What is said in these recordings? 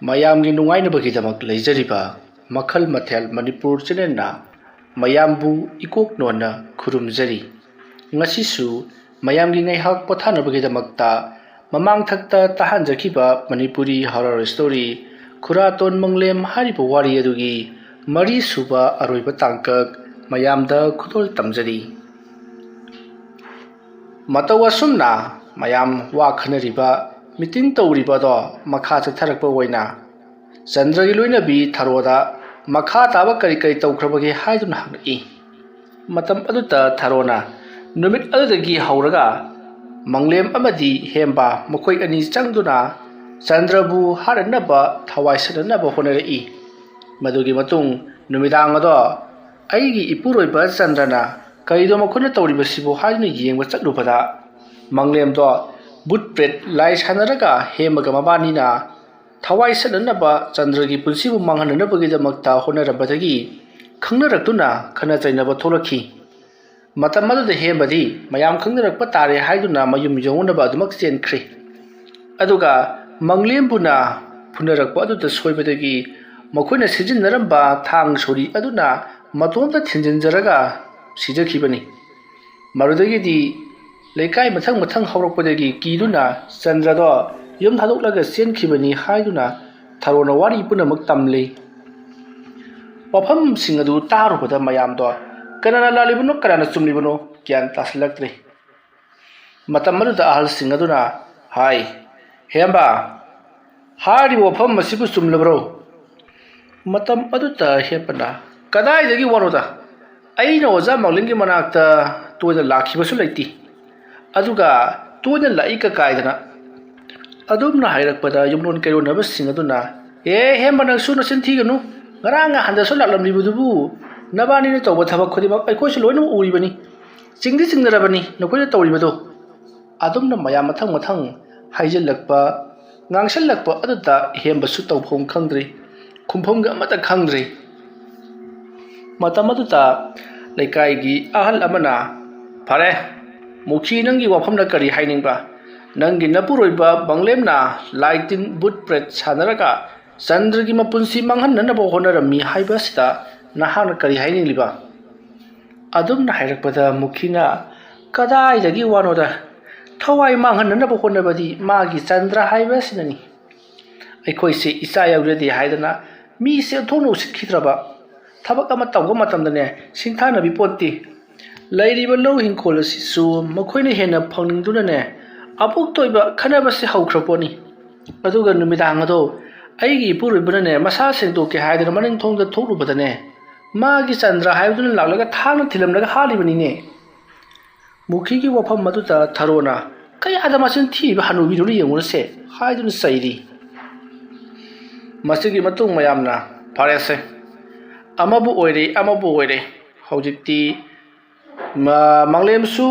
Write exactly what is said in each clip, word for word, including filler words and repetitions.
ꯃꯌꯥꯝꯒꯤ ꯅꯨꯡꯉꯥꯏꯅꯕꯒꯤꯗꯃꯛ ꯂꯩꯖꯔꯤꯕ ꯃꯈꯜ ꯃꯊꯦꯜ ꯃꯅꯤꯄꯨꯔ ꯆꯦꯅꯦꯜꯅ ꯃꯌꯥꯝꯕꯨ ꯏꯀꯣꯛ ꯅꯣꯟꯅ ꯈꯨꯔꯨꯝꯖꯔꯤ꯫ ꯉꯁꯤꯁꯨ ꯃꯌꯥꯝꯒꯤ ꯉꯥꯏꯍꯥꯛ ꯄꯣꯊꯥꯅꯕꯒꯤꯗꯃꯛꯇ ꯃꯃꯥꯡꯊꯛꯇ ꯇꯥꯍꯟꯖꯈꯤꯕ ꯃꯅꯤꯄꯨꯔꯤ ꯍꯣꯔꯔ ꯁ꯭ꯇꯣꯔꯤ ꯈꯨꯔꯥꯇꯣꯟ ꯃꯪꯂꯦꯝ ꯍꯥꯏꯔꯤꯕ ꯋꯥꯔꯤ ꯑꯗꯨꯒꯤ ꯃꯔꯤꯁꯨꯕ ꯑꯔꯣꯏꯕ ꯇꯥꯡꯀꯛ ꯃꯌꯥꯝꯗ ꯈꯨꯗꯣꯜ ꯇꯝꯖꯔꯤ꯫ ꯃꯇꯧ ꯑꯁꯨꯝꯅ ꯃꯌꯥꯝ ꯋꯥ ꯈꯟꯅꯔꯤꯕ, ꯃꯤꯇꯤꯡ ꯇꯧꯔꯤꯕ ꯑꯗꯣ ꯃꯈꯥ ꯆꯠꯊꯔꯛꯄ ꯑꯣꯏꯅ ꯆꯟꯗ꯭ꯔꯒꯤ ꯂꯣꯏꯅꯕꯤ ꯊꯔꯣꯗ ꯃꯈꯥ ꯇꯥꯕ ꯀꯔꯤ ꯀꯔꯤ ꯇꯧꯈ꯭ꯔꯕꯒꯦ ꯍꯥꯏꯗꯨꯅ ꯍꯪꯂꯛꯏ꯫ ꯃꯇꯝ ꯑꯗꯨꯗ ꯊꯔꯣꯅ ꯅꯨꯃꯤꯠ ꯑꯗꯨꯗꯒꯤ ꯍꯧꯔꯒ ꯃꯪꯂꯦꯝ ꯑꯃꯗꯤ ꯍꯦꯝꯕ ꯃꯈꯣꯏ ꯑꯅꯤ ꯆꯪꯗꯨꯅ ꯆꯟꯗ꯭ꯔꯕꯨ ꯍꯥꯠꯅꯅꯕ ꯊꯋꯥꯏ ꯁꯠꯅꯅꯕ ꯍꯣꯠꯅꯔꯛꯏ꯫ ꯃꯗꯨꯒꯤ ꯃꯇꯨꯡ ꯅꯨꯃꯤꯗꯥꯡ ꯑꯗꯣ ꯑꯩꯒꯤ ꯏꯄꯨꯔꯣꯏꯕ ꯆꯟꯗ꯭ꯔꯅ ꯀꯔꯤꯅꯣ ꯃꯈꯣꯏꯅ ꯇꯧꯔꯤꯕꯁꯤꯕꯨ ꯍꯥꯏꯗꯨꯅ ꯌꯦꯡꯕ ꯆꯠꯂꯨꯕꯗ ꯃꯪꯂꯦꯝꯗꯣ ꯕꯨꯠ ꯄ꯭ꯔꯦꯠ ꯂꯥꯏ ꯁꯥꯟꯅꯔꯒ ꯍꯦꯝꯕꯒ ꯃꯕꯥꯅꯤꯅ ꯊꯋꯥꯏ ꯁꯠꯅꯅꯕ ꯆꯟꯗ꯭ꯔꯒꯤ ꯄꯨꯟꯁꯤꯕꯨ ꯃꯥꯡꯍꯟꯅꯅꯕꯒꯤꯗꯃꯛꯇ ꯍꯣꯠꯅꯔꯝꯕꯗꯒꯤ ꯈꯪꯅꯔꯛꯇꯨꯅ ꯈꯠꯅ ꯆꯩꯅꯕ ꯊꯣꯛꯂꯛꯈꯤ꯫ ꯃꯇꯝ ꯑꯗꯨꯗ ꯍꯦꯝꯕꯗꯤ ꯃꯌꯥꯝ ꯈꯪꯅꯔꯛꯄ ꯇꯥꯔꯦ ꯍꯥꯏꯗꯨꯅ ꯃꯌꯨꯝ ꯌꯧꯅꯅꯕ ꯑꯗꯨꯃꯛ ꯆꯦꯟꯈ꯭ꯔꯦ꯫ ꯑꯗꯨꯒ ꯃꯪꯂꯦꯝꯕꯨꯅ ꯐꯨꯅꯔꯛꯄ ꯑꯗꯨꯗ ꯁꯣꯏꯕꯗꯒꯤ ꯃꯈꯣꯏꯅ ꯁꯤꯖꯤꯟꯅꯔꯝꯕ ꯊꯥꯡ ꯁꯣꯔꯤ ꯑꯗꯨꯅ ꯃꯇꯣꯝꯇ ꯊꯤꯟꯖꯤꯟꯖꯔꯒ ꯁꯤꯖꯈꯤꯕꯅꯤ꯫ ꯃꯗꯨꯗꯒꯤꯗꯤ ꯂꯩꯀꯥꯏ ꯃꯊꯪ ꯃꯊꯪ ꯍꯧꯔꯛꯄꯗꯒꯤ ꯀꯤꯗꯨꯅ ꯆꯟꯗ꯭ꯔꯗꯣ ꯌꯨꯝ ꯊꯥꯗꯣꯛꯂꯒ ꯆꯦꯟꯈꯤꯕꯅꯤ ꯍꯥꯏꯗꯨꯅ ꯊꯔꯣꯅ ꯋꯥꯔꯤ ꯄꯨꯝꯅꯃꯛ ꯇꯝꯂꯤ꯫ ꯋꯥꯐꯝꯁꯤꯡ ꯑꯗꯨ ꯇꯥꯔꯨꯕꯗ ꯃꯌꯥꯝꯗꯣ ꯀꯅꯥꯅ ꯂꯥꯜꯂꯤꯕꯅꯣ, ꯀꯅꯥꯅ ꯆꯨꯝꯂꯤꯕꯅꯣ ꯒ꯭ꯌꯥꯟ ꯇꯥꯁꯤꯜꯂꯛꯇ꯭ꯔꯦ꯫ ꯃꯇꯝ ꯑꯗꯨꯗ ꯑꯍꯜꯁꯤꯡ ꯑꯗꯨꯅ ꯍꯥꯏ, "ꯍꯦꯝꯕ, ꯍꯥꯏꯔꯤꯕ ꯋꯥꯐꯝ ꯑꯁꯤꯕꯨ ꯆꯨꯝꯂꯕ꯭ꯔꯣ?" ꯃꯇꯝ ꯑꯗꯨꯗ ꯍꯦꯝꯕꯅ, "ꯀꯗꯥꯏꯗꯒꯤ ꯋꯥꯅꯣꯗ? ꯑꯩꯅ ꯑꯣꯖꯥ ꯃꯥꯡꯂꯦꯝꯒꯤ ꯃꯅꯥꯛꯇ ꯇꯣꯏꯅ ꯂꯥꯛꯈꯤꯕꯁꯨ ꯂꯩꯇꯦ꯫ ꯑꯗꯨꯒ ꯇꯣꯏꯅ ꯂꯥꯛꯏ ꯀꯀꯥꯏꯗꯅ?" ꯑꯗꯨꯝꯅ ꯍꯥꯏꯔꯛꯄꯗ ꯌꯨꯝꯂꯣꯟ ꯀꯩꯔꯣꯟꯅꯕꯁꯤꯡ ꯑꯗꯨꯅ, "ꯑꯦ ꯍꯦꯝꯕ, ꯅꯪꯁꯨ ꯅꯆꯤꯟ ꯊꯤꯒꯅꯨ꯫ ꯉꯔꯥꯡ ꯅꯍꯥꯟꯗꯁꯨ ꯂꯥꯛꯂꯝꯂꯤꯕꯗꯨꯕꯨ ꯅꯕꯥꯅꯤꯅ ꯇꯧꯕ ꯊꯕꯛ ꯈꯨꯗꯤꯡꯃꯛ ꯑꯩꯈꯣꯏꯁꯨ ꯂꯣꯏꯅꯃꯛ ꯎꯔꯤꯕꯅꯤ꯫ ꯆꯤꯡꯗꯤ ꯆꯤꯡꯅꯔꯕꯅꯤ ꯅꯈꯣꯏꯅ ꯇꯧꯔꯤꯕꯗꯣ꯫" ꯑꯗꯨꯝꯅ ꯃꯌꯥꯝ ꯃꯊꯪ ꯃꯊꯪ ꯍꯥꯏꯖꯤꯜꯂꯛꯄ, ꯉꯥꯡꯁꯤꯜꯂꯛꯄ ꯑꯗꯨꯗ ꯍꯦꯝꯕꯁꯨ ꯇꯧꯐꯝ ꯈꯪꯗ꯭ꯔꯤ, ꯈꯨꯝꯐꯝꯒ ꯑꯃꯠꯇ ꯈꯪꯗ꯭ꯔꯤ꯫ ꯃꯇꯝ ꯑꯗꯨꯗ ꯂꯩꯀꯥꯏꯒꯤ ꯑꯍꯜ ꯑꯃꯅ, "ꯐꯔꯦ, ꯃꯨꯈꯤ, ꯅꯪꯒꯤ ꯋꯥꯐꯝꯅ ꯀꯔꯤ ꯍꯥꯏꯅꯤꯡꯕ? ꯅꯪꯒꯤ ꯅꯄꯨꯔꯣꯏꯕ ꯃꯪꯂꯦꯝꯅ ꯂꯥꯏ ꯇꯤꯟ ꯕꯨꯠ ꯄ꯭ꯔꯦꯠ ꯁꯥꯟꯅꯔꯒ ꯆꯟꯗ꯭ꯔꯒꯤ ꯃꯄꯨꯟꯁꯤ ꯃꯥꯡꯍꯟꯅꯅꯕ ꯍꯣꯠꯅꯔꯝꯃꯤ ꯍꯥꯏꯕ ꯑꯁꯤꯗ ꯅꯍꯥꯛꯅ ꯀꯔꯤ ꯍꯥꯏꯅꯤꯡꯂꯤꯕ? ꯑꯗꯨꯝꯅ ꯍꯥꯏꯔꯛꯄꯗ ꯃꯨꯈꯤꯅ, "ꯀꯗꯥꯏꯗꯒꯤ ꯋꯥꯅꯣꯗ? ꯊꯋꯥꯏ ꯃꯥꯡꯍꯟꯅꯅꯕ ꯍꯣꯠꯅꯕꯗꯤ ꯃꯥꯒꯤ ꯆꯟꯗ꯭ꯔ ꯍꯥꯏꯕ ꯑꯁꯤꯅꯅꯤ꯫ ꯑꯩꯈꯣꯏꯁꯦ ꯏꯆꯥ ꯌꯥꯎꯖꯗꯦ ꯍꯥꯏꯗꯅ ꯃꯤꯁꯦ ꯑꯣꯟꯊꯣꯛꯅ ꯎꯁꯤꯠꯈꯤꯗ꯭ꯔꯕ꯫ ꯊꯕꯛ ꯑꯃ ꯇꯧꯕ ꯃꯇꯝꯗꯅꯦ, ꯁꯤꯡꯊꯥꯅꯕꯤ ꯄꯣꯠꯇꯦ꯫ ꯂꯩꯔꯤꯕ ꯂꯧ ꯍꯤꯡꯈꯣꯜ ꯑꯁꯤꯁꯨ ꯃꯈꯣꯏꯅ ꯍꯦꯟꯅ ꯐꯪꯅꯤꯡꯗꯨꯅꯅꯦ, ꯑꯕꯣꯛꯇ ꯑꯣꯏꯕ ꯈꯠꯅꯕꯁꯦ ꯍꯧꯈ꯭ꯔ ꯄꯣꯠꯅꯤ꯫ ꯑꯗꯨꯒ ꯅꯨꯃꯤꯗꯥꯡ ꯑꯗꯣ ꯑꯩꯒꯤ ꯏꯄꯨꯔꯣꯏꯕꯅꯅꯦ, ꯃꯁꯥ ꯁꯦꯡꯗꯣꯛꯀꯦ ꯍꯥꯏꯗꯅ ꯃꯅꯤꯡ ꯊꯣꯡꯗ ꯊꯣꯛꯂꯨꯕꯗꯅꯦ, ꯃꯥꯒꯤ ꯆꯟꯗ꯭ꯔ ꯍꯥꯏꯕꯗꯨꯅ ꯂꯥꯛꯂꯒ ꯊꯥꯡꯅ ꯊꯤꯜꯂꯝꯂꯒ ꯍꯥꯠꯂꯤꯕꯅꯤꯅꯦ"꯫ ꯃꯨꯈꯤꯒꯤ ꯋꯥꯐꯝ ꯑꯗꯨꯗ ꯊꯔꯣꯅ, "ꯀꯌꯥꯗ ꯃꯆꯤꯟ ꯊꯤꯕ ꯍꯅꯨꯕꯤꯗꯨꯅ ꯌꯦꯡꯉꯨꯅꯁꯦ" ꯍꯥꯏꯗꯨꯅ ꯆꯩꯔꯤ꯫ ꯃꯁꯤꯒꯤ ꯃꯇꯨꯡ ꯃꯌꯥꯝꯅ, "ꯐꯔꯦꯁꯦ, ꯑꯃꯕꯨ ꯑꯣꯏꯔꯦ, ꯑꯃꯕꯨ ꯑꯣꯏꯔꯦ, ꯍꯧꯖꯤꯛꯇꯤ ꯃ-, ꯃꯥꯡꯂꯦꯝꯁꯨ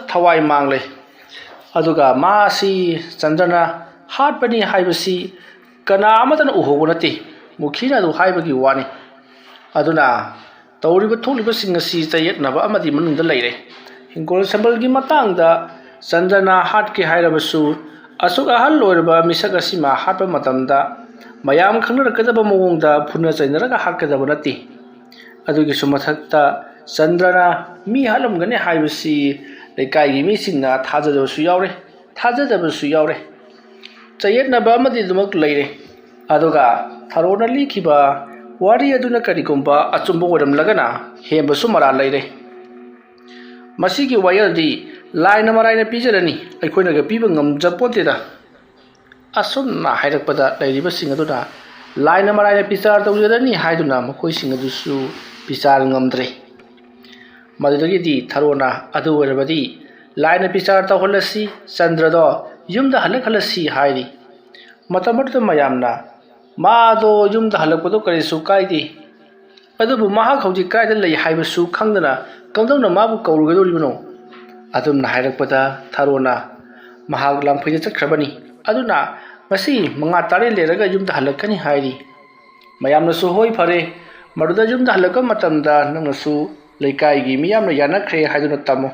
ꯊꯋꯥꯏ ꯃꯥꯡꯂꯦ꯫ ꯑꯗꯨꯒ ꯃꯥꯁꯤ ꯆꯟꯗ꯭ꯔꯅ ꯍꯥꯠꯄꯅꯤ ꯍꯥꯏꯕꯁꯤ ꯀꯅꯥ ꯑꯃꯠꯇꯅ ꯎꯍꯧꯕ ꯅꯠꯇꯦ꯫ ꯃꯨꯈꯤꯅ ꯑꯗꯨ ꯍꯥꯏꯕꯒꯤ ꯋꯥꯅꯤ꯫ ꯑꯗꯨꯅ ꯇꯧꯔꯤꯕ ꯊꯣꯛꯂꯤꯕꯁꯤꯡ ꯑꯁꯤ ꯆꯌꯦꯠꯅꯕ ꯑꯃꯗꯤ ꯃꯅꯨꯡꯗ ꯂꯩꯔꯦ꯫ ꯍꯤꯡꯒꯣꯜ ꯁꯝꯕꯜꯒꯤ ꯃꯇꯥꯡꯗ ꯆꯟꯗ꯭ꯔꯅ ꯍꯥꯠꯀꯦ ꯍꯥꯏꯔꯕꯁꯨ, ꯑꯁꯨꯛ ꯑꯍꯜ ꯑꯣꯏꯔꯕ ꯃꯤꯁꯛ ꯑꯁꯤꯃ ꯍꯥꯠꯄ ꯃꯇꯝꯗ ꯃꯌꯥꯝ ꯈꯪꯅꯔꯛꯀꯗꯕ ꯃꯑꯣꯡꯗ ꯐꯨꯅ ꯆꯩꯅꯔꯒ ꯍꯥꯠꯀꯗꯕ ꯅꯠꯇꯦ꯫ ꯑꯗꯨꯒꯤꯁꯨ ꯃꯊꯛꯇ ꯆꯟꯗ꯭ꯔꯅ ꯃꯤ ꯍꯥꯠꯂꯝꯒꯅꯤ ꯍꯥꯏꯕꯁꯤ ꯂꯩꯀꯥꯏꯒꯤ ꯃꯤꯁꯤꯡꯅ ꯊꯥꯖꯗꯕꯁꯨ ꯌꯥꯎꯔꯦ, ꯊꯥꯖꯗꯕꯁꯨ ꯌꯥꯎꯔꯦ꯫ ꯆꯌꯦꯠꯅꯕ ꯑꯃꯗꯤ ꯑꯗꯨꯃꯛ ꯂꯩꯔꯦ꯫ ꯑꯗꯨꯒ ꯊꯔꯣꯅ ꯂꯤꯈꯤꯕ ꯋꯥꯔꯤ ꯑꯗꯨꯅ ꯀꯔꯤꯒꯨꯝꯕ ꯑꯆꯨꯝꯕ ꯑꯣꯏꯔꯝꯂꯒꯅ ꯍꯦꯟꯕꯁꯨ ꯃꯔꯥꯜ ꯂꯩꯔꯦ꯫ ꯃꯁꯤꯒꯤ ꯋꯥꯌꯦꯜꯗꯤ ꯂꯥꯏꯅ ꯃꯔꯥꯏꯅ ꯄꯤꯖꯔꯅꯤ, ꯑꯩꯈꯣꯏꯅꯒ ꯄꯤꯕ ꯉꯝꯖꯄꯣꯟꯇꯦꯗ꯫ ꯑꯁꯨꯝꯅ ꯍꯥꯏꯔꯛꯄꯗ ꯂꯩꯔꯤꯕꯁꯤꯡ ꯑꯗꯨꯅ ꯂꯥꯏꯅ ꯃꯔꯥꯏꯅ ꯕꯤꯆꯥꯔ ꯇꯧꯖꯔꯅꯤ ꯍꯥꯏꯗꯨꯅ ꯃꯈꯣꯏꯁꯤꯡ ꯑꯗꯨꯁꯨ ꯕꯤꯆꯥꯔ ꯉꯝꯗ꯭ꯔꯦ꯫ ꯃꯗꯨꯗꯒꯤꯗꯤ ꯊꯔꯣꯅ, "ꯑꯗꯨ ꯑꯣꯏꯔꯕꯗꯤ ꯂꯥꯏꯅ ꯕꯤꯆꯥꯔ ꯇꯧꯍꯜꯂꯁꯤ, ꯆꯟꯗ꯭ꯔꯗꯣ ꯌꯨꯝꯗ ꯍꯜꯂꯛꯍꯜꯂꯁꯤ" ꯍꯥꯏꯔꯤ꯫ ꯃꯇꯝ ꯑꯗꯨꯗ ꯃꯌꯥꯝꯅ, "ꯃꯥꯗꯣ ꯌꯨꯝꯗ ꯍꯜꯂꯛꯄꯗꯣ ꯀꯔꯤꯁꯨ ꯀꯥꯏꯗꯦ, ꯑꯗꯨꯕꯨ ꯃꯍꯥꯛ ꯍꯧꯖꯤꯛ ꯀꯥꯏꯗ ꯂꯩ ꯍꯥꯏꯕꯁꯨ ꯈꯪꯗꯅ ꯀꯝꯗꯧꯅ ꯃꯥꯕꯨ ꯀꯧꯔꯨꯒꯗꯧꯔꯤꯕꯅꯣ?" ꯑꯗꯨꯝꯅ ꯍꯥꯏꯔꯛꯄꯗ ꯊꯔꯣꯅ, "ꯃꯍꯥꯛ ꯂꯥꯡꯐꯩꯗ ꯆꯠꯈ꯭ꯔꯕꯅꯤ, ꯑꯗꯨꯅ ꯉꯁꯤ ꯃꯉꯥ ꯇꯔꯦꯠ ꯂꯩꯔꯒ ꯌꯨꯝꯗ ꯍꯜꯂꯛꯀꯅꯤ" ꯍꯥꯏꯔꯤ꯫ ꯃꯌꯥꯝꯅꯁꯨ, "ꯍꯣꯏ, ꯐꯔꯦ, ꯃꯗꯨꯗ ꯌꯨꯝꯗ ꯍꯜꯂꯛꯄ ꯃꯇꯝꯗ ꯅꯪꯅꯁꯨ ꯂꯩꯀꯥꯏꯒꯤ ꯃꯤꯌꯥꯝꯅ ꯌꯥꯅꯈ꯭ꯔꯦ ꯍꯥꯏꯗꯨꯅ ꯇꯝꯃꯨ꯫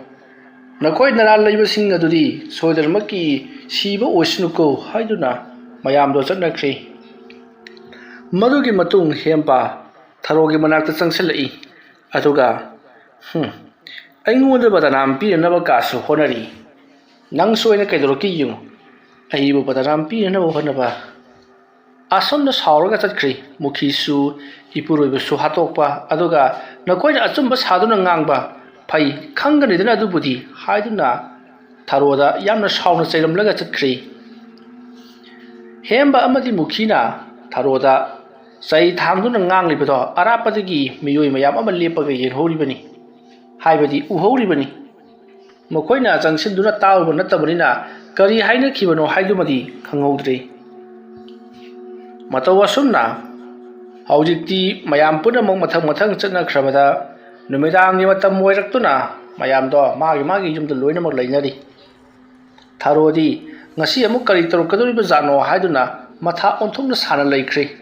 ꯅꯈꯣꯏ ꯅꯔꯥ ꯂꯩꯕꯁꯤꯡ ꯑꯗꯨꯗꯤ ꯁꯣꯏꯗꯅꯃꯛꯀꯤ ꯁꯤꯕ ꯑꯣꯏꯁꯅꯨꯀꯣ" ꯍꯥꯏꯗꯨꯅ ꯃꯌꯥꯝꯗꯣ ꯆꯠꯅꯈ꯭ꯔꯦ꯫ ꯃꯗꯨꯒꯤ ꯃꯇꯨꯡ ꯍꯦꯝꯕ ꯊꯔꯣꯒꯤ ꯃꯅꯥꯛꯇ ꯆꯪꯁꯤꯜꯂꯛꯏ꯫ ꯑꯗꯨꯒ, "ꯍꯨꯝ, ꯑꯩꯉꯣꯟꯗ ꯕꯗꯅꯥꯝ ꯄꯤꯅꯅꯕ ꯀꯥꯁꯨ ꯍꯣꯠꯅꯔꯤ꯫ ꯅꯪꯁꯨ ꯑꯩꯅ ꯀꯩꯗꯧꯔꯛꯀꯦ ꯌꯦꯡꯉꯨ꯫ ꯑꯩꯕꯨ ꯕꯗꯅꯥꯝ ꯄꯤꯅꯅꯕ ꯍꯣꯠꯅꯕ꯫" ꯑꯁꯨꯝꯅ ꯁꯥꯎꯔꯒ ꯆꯠꯈ꯭ꯔꯤ꯫ ꯃꯨꯈꯤꯁꯨ, ꯏꯄꯨꯔꯣꯏꯕꯁꯨ ꯍꯥꯠꯇꯣꯛꯄ, ꯑꯗꯨꯒ ꯅꯈꯣꯏꯅ ꯑꯆꯨꯝꯕ ꯁꯥꯗꯨꯅ ꯉꯥꯡꯕ ꯐꯩ, ꯈꯪꯒꯅꯤꯗꯅ ꯑꯗꯨꯕꯨꯗꯤ, ꯍꯥꯏꯗꯨꯅ ꯊꯔꯣꯗ ꯌꯥꯝꯅ ꯁꯥꯎꯅ ꯆꯩꯔꯝꯂꯒ ꯆꯠꯈ꯭ꯔꯤ꯫ ꯍꯦꯝꯕ ꯑꯃꯗꯤ ꯃꯨꯈꯤꯅ ꯊꯔꯣꯗ ꯆꯩ ꯊꯥꯡꯗꯨꯅ ꯉꯥꯡꯂꯤꯕꯗꯣ ꯑꯔꯥꯞꯄꯗꯒꯤ ꯃꯤꯑꯣꯏ ꯃꯌꯥꯝ ꯑꯃ ꯂꯦꯞꯄꯒ ꯌꯦꯡꯍꯧꯔꯤꯕꯅꯤ, ꯍꯥꯏꯕꯗꯤ ꯎꯍꯧꯔꯤꯕꯅꯤ꯫ ꯃꯈꯣꯏꯅ ꯆꯪꯁꯤꯟꯗꯨꯅ ꯇꯥꯔꯨꯕ ꯅꯠꯇꯕꯅꯤꯅ ꯀꯔꯤ ꯍꯥꯏꯅꯈꯤꯕꯅꯣ ꯍꯥꯏꯗꯨꯃꯗꯤ ꯈꯪꯍꯧꯗ꯭ꯔꯦ꯫ ꯃꯇꯧ ꯑꯁꯨꯝꯅ ꯍꯧꯖꯤꯛꯇꯤ ꯃꯌꯥꯝ ꯄꯨꯝꯅꯃꯛ ꯃꯊꯪ ꯃꯊꯪ ꯆꯠꯅꯈ꯭ꯔꯕꯗ ꯅꯨꯃꯤꯗꯥꯡꯒꯤ ꯃꯇꯝ ꯑꯣꯏꯔꯛꯇꯨꯅ ꯃꯌꯥꯝꯗꯣ ꯃꯥꯒꯤ ꯃꯥꯒꯤ ꯌꯨꯝꯗ ꯂꯣꯏꯅꯃꯛ ꯂꯩꯅꯔꯤ꯫ ꯊꯔꯣꯗꯤ ꯉꯁꯤ ꯑꯃꯨꯛ ꯀꯔꯤ ꯇꯧꯔꯛꯀꯗꯧꯔꯤꯕ ꯖꯥꯠꯅꯣ ꯍꯥꯏꯗꯨꯅ ꯃꯊꯥ ꯑꯣꯟꯊꯣꯛꯅ ꯁꯥꯅ ꯂꯩꯈ꯭ꯔꯦ꯫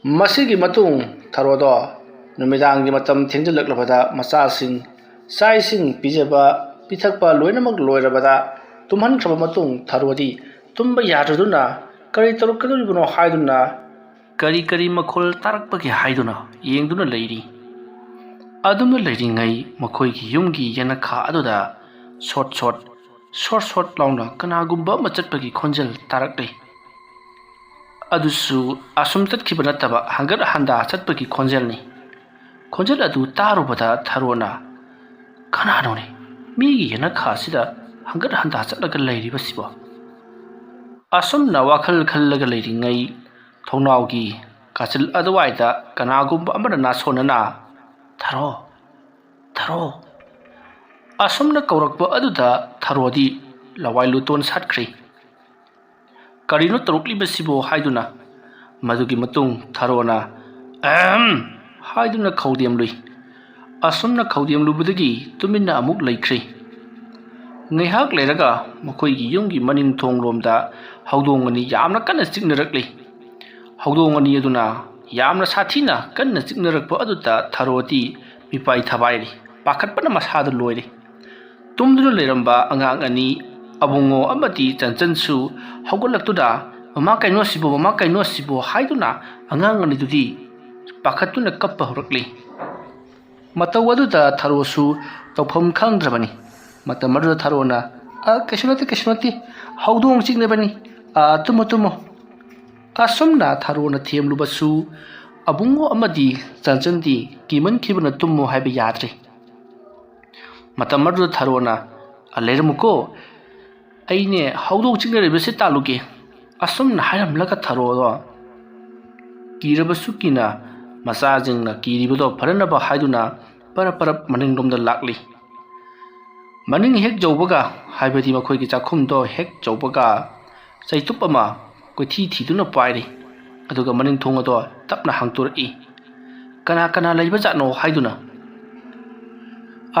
ꯃꯁꯤꯒꯤ ꯃꯇꯨꯡ ꯊꯔꯣꯗꯣ ꯅꯨꯃꯤꯗꯥꯡꯒꯤ ꯃꯇꯝ ꯊꯦꯡꯖꯤꯜꯂꯛꯂꯕꯗ ꯃꯆꯥꯁꯤꯡ ꯆꯥꯛ ꯏꯁꯤꯡ ꯄꯤꯖꯕ ꯄꯤꯊꯛꯄ ꯂꯣꯏꯅꯃꯛ ꯂꯣꯏꯔꯕꯗ ꯇꯨꯝꯍꯟꯈ꯭ꯔꯕ ꯃꯇꯨꯡ ꯊꯔꯣꯗꯤ ꯇꯨꯝꯕ ꯌꯥꯗ꯭ꯔꯗꯨꯅ ꯀꯔꯤ ꯇꯧꯔꯛꯀꯗꯧꯔꯤꯕꯅꯣ ꯍꯥꯏꯗꯨꯅ ꯀꯔꯤ ꯀꯔꯤ ꯃꯈꯣꯜ ꯇꯥꯔꯛꯄꯒꯦ ꯍꯥꯏꯗꯨꯅ ꯌꯦꯡꯗꯨꯅ ꯂꯩꯔꯤ꯫ ꯑꯗꯨꯝꯅ ꯂꯩꯔꯤꯉꯩ ꯃꯈꯣꯏꯒꯤ ꯌꯨꯝꯒꯤ ꯌꯦꯅꯈꯥ ꯑꯗꯨꯗ ꯁꯣꯠ ꯁꯣꯠ, ꯁꯣꯠ ꯁꯣꯠ ꯂꯥꯎꯅ ꯀꯅꯥꯒꯨꯝꯕ ꯑꯃ ꯆꯠꯄꯒꯤ ꯈꯣꯟꯖꯦꯜ ꯇꯥꯔꯛꯂꯤ꯫ ꯑꯗꯨꯁꯨ ꯑꯁꯨꯝ ꯆꯠꯈꯤꯕ ꯅꯠꯇꯕ ꯍꯪꯒꯠ ꯍꯟꯗꯥ ꯆꯠꯄꯒꯤ ꯈꯣꯟꯖꯦꯜꯅꯤ꯫ ꯈꯣꯟꯖꯦꯜ ꯑꯗꯨ ꯇꯥꯔꯨꯕꯗ ꯊꯔꯣꯅ, "ꯀꯅꯥꯅꯣꯅꯦ ꯃꯤꯒꯤ ꯌꯦꯅꯈꯥ ꯑꯁꯤꯗ ꯍꯪꯒꯠ ꯍꯟꯗꯥ ꯆꯠꯂꯒ ꯂꯩꯔꯤꯕꯁꯤꯕꯣ?" ꯑꯁꯨꯝꯅ ꯋꯥꯈꯜ ꯈꯜꯂꯒ ꯂꯩꯔꯤꯉꯩ ꯊꯣꯡꯅꯥꯎꯒꯤ ꯀꯥꯆꯤꯜ ꯑꯗꯨꯋꯥꯏꯗ ꯀꯅꯥꯒꯨꯝꯕ ꯑꯃꯅ ꯅꯥꯁꯣꯟꯅꯅ, "ꯊꯔꯣ, ꯊꯔꯣ" ꯑꯁꯨꯝꯅ ꯀꯧꯔꯛꯄ ꯑꯗꯨꯗ ꯊꯔꯣꯗꯤ ꯂꯋꯥꯏ ꯂꯨꯇꯣꯟ ꯁꯥꯠꯈ꯭ꯔꯤ꯫ "ꯀꯔꯤꯅꯣ ꯇꯧꯔꯛꯂꯤꯕꯁꯤꯕꯣ?" ꯍꯥꯏꯗꯨꯅ꯫ ꯃꯗꯨꯒꯤ ꯃꯇꯨꯡ ꯊꯔꯣꯅ "ꯑꯍꯝ" ꯍꯥꯏꯗꯨꯅ ꯈꯧꯗꯦꯝꯂꯨꯏ꯫ ꯑꯁꯨꯝꯅ ꯈꯧꯗꯦꯝꯂꯨꯕꯗꯒꯤ ꯇꯨꯃꯤꯟꯅ ꯑꯃꯨꯛ ꯂꯩꯈ꯭ꯔꯤ꯫ ꯉꯥꯏꯍꯥꯛ ꯂꯩꯔꯒ ꯃꯈꯣꯏꯒꯤ ꯌꯨꯝꯒꯤ ꯃꯅꯤꯡ ꯊꯣꯡꯂꯣꯝꯗ ꯍꯧꯗꯣꯡ ꯑꯅꯤ ꯌꯥꯝꯅ ꯀꯟꯅ ꯆꯤꯛꯅꯔꯛꯂꯤ꯫ ꯍꯧꯗꯣꯡ ꯑꯅꯤ ꯑꯗꯨꯅ ꯌꯥꯝꯅ ꯁꯥꯊꯤꯅ ꯀꯟꯅ ꯆꯤꯛꯅꯔꯛꯄ ꯑꯗꯨꯗ ꯊꯔꯣꯗꯤ ꯃꯤꯄꯥꯏ ꯊꯕꯥꯏꯔꯤ꯫ ꯄꯥꯈꯠꯄꯅ ꯃꯁꯥꯗꯨ ꯂꯣꯏꯔꯦ꯫ ꯇꯨꯝꯗꯨꯅ ꯂꯩꯔꯝꯕ ꯑꯉꯥꯡ ꯑꯅꯤ, ꯑꯕꯨꯡꯉꯣ ꯑꯃꯗꯤ ꯆꯟꯆꯟꯁꯨ ꯍꯧꯒꯠꯂꯛꯇꯨꯅ "ꯃꯃꯥ ꯀꯩꯅꯣ ꯑꯁꯤꯕꯨ, ꯃꯃꯥ ꯀꯩꯅꯣ ꯑꯁꯤꯕꯨ?" ꯍꯥꯏꯗꯨꯅ ꯑꯉꯥꯡ ꯑꯅꯤꯗꯨꯗꯤ ꯄꯥꯈꯠꯇꯨꯅ ꯀꯞꯄ ꯍꯧꯔꯛꯂꯤ꯫ ꯃꯇꯧ ꯑꯗꯨꯗ ꯊꯥꯔꯣꯁꯨ ꯇꯧꯐꯝ ꯈꯪꯗ꯭ꯔꯕꯅꯤ꯫ ꯃꯇꯝ ꯑꯗꯨꯗ ꯊꯥꯔꯣꯅ, "ꯑ, ꯀꯩꯁꯨ ꯅꯠꯇꯦ, ꯀꯩꯁꯨ ꯅꯠꯇꯦ, ꯍꯧꯗꯣꯡ ꯆꯤꯛꯅꯕꯅꯤ꯫ ꯑ, ꯇꯨꯝꯃꯣ, ꯇꯨꯝꯃꯣ"꯫ ꯑꯁꯨꯝꯅ ꯊꯥꯔꯣꯅ ꯊꯦꯝꯂꯨꯕꯁꯨ ꯑꯕꯨꯡꯉꯣ ꯑꯃꯗꯤ ꯆꯟꯆꯟꯗꯤ ꯀꯤꯃꯟꯈꯤꯕꯅ ꯇꯨꯝꯃꯣ ꯍꯥꯏꯕ ꯌꯥꯗ꯭ꯔꯦ꯫ ꯃꯇꯝ ꯑꯗꯨꯗ ꯊꯥꯔꯣꯅ, "ꯑ, ꯂꯩꯔꯝꯃꯨꯀꯣ, ꯑꯩꯅꯦ ꯍꯧꯗꯣꯡ ꯆꯤꯛꯅꯔꯤꯕꯁꯦ ꯇꯥꯜꯂꯨꯒꯦ"꯫ ꯑꯁꯨꯝꯅ ꯍꯥꯏꯔꯝꯂꯒ ꯊꯥꯔꯣꯗꯣ ꯀꯤꯔꯕꯁꯨ ꯀꯤꯅ ꯃꯆꯥꯁꯤꯡꯅ ꯀꯤꯔꯤꯕꯗꯣ ꯐꯅꯅꯕ ꯍꯥꯏꯗꯨꯅ ꯄꯔꯞ ꯄꯔꯞ ꯃꯅꯤꯡꯂꯣꯝꯗ ꯂꯥꯛꯂꯤ꯫ ꯃꯅꯤꯡ ꯍꯦꯛ ꯌꯧꯕꯒ, ꯍꯥꯏꯕꯗꯤ ꯃꯈꯣꯏꯒꯤ ꯆꯥꯛꯈꯨꯝꯗꯣ ꯍꯦꯛ ꯌꯧꯕꯒ, ꯆꯩꯇꯨꯞ ꯑꯃ ꯀꯣꯏꯊꯤ ꯊꯤꯗꯨꯅ ꯄꯥꯏꯔꯤ꯫ ꯑꯗꯨꯒ ꯃꯅꯤꯡ ꯊꯣꯡ ꯑꯗꯣ ꯇꯞꯅ ꯍꯥꯡꯇꯣꯔꯛꯏ꯫ "ꯀꯅꯥ ꯀꯅꯥ ꯂꯩꯕꯖꯥꯠꯅꯣ?" ꯍꯥꯏꯗꯨꯅ꯫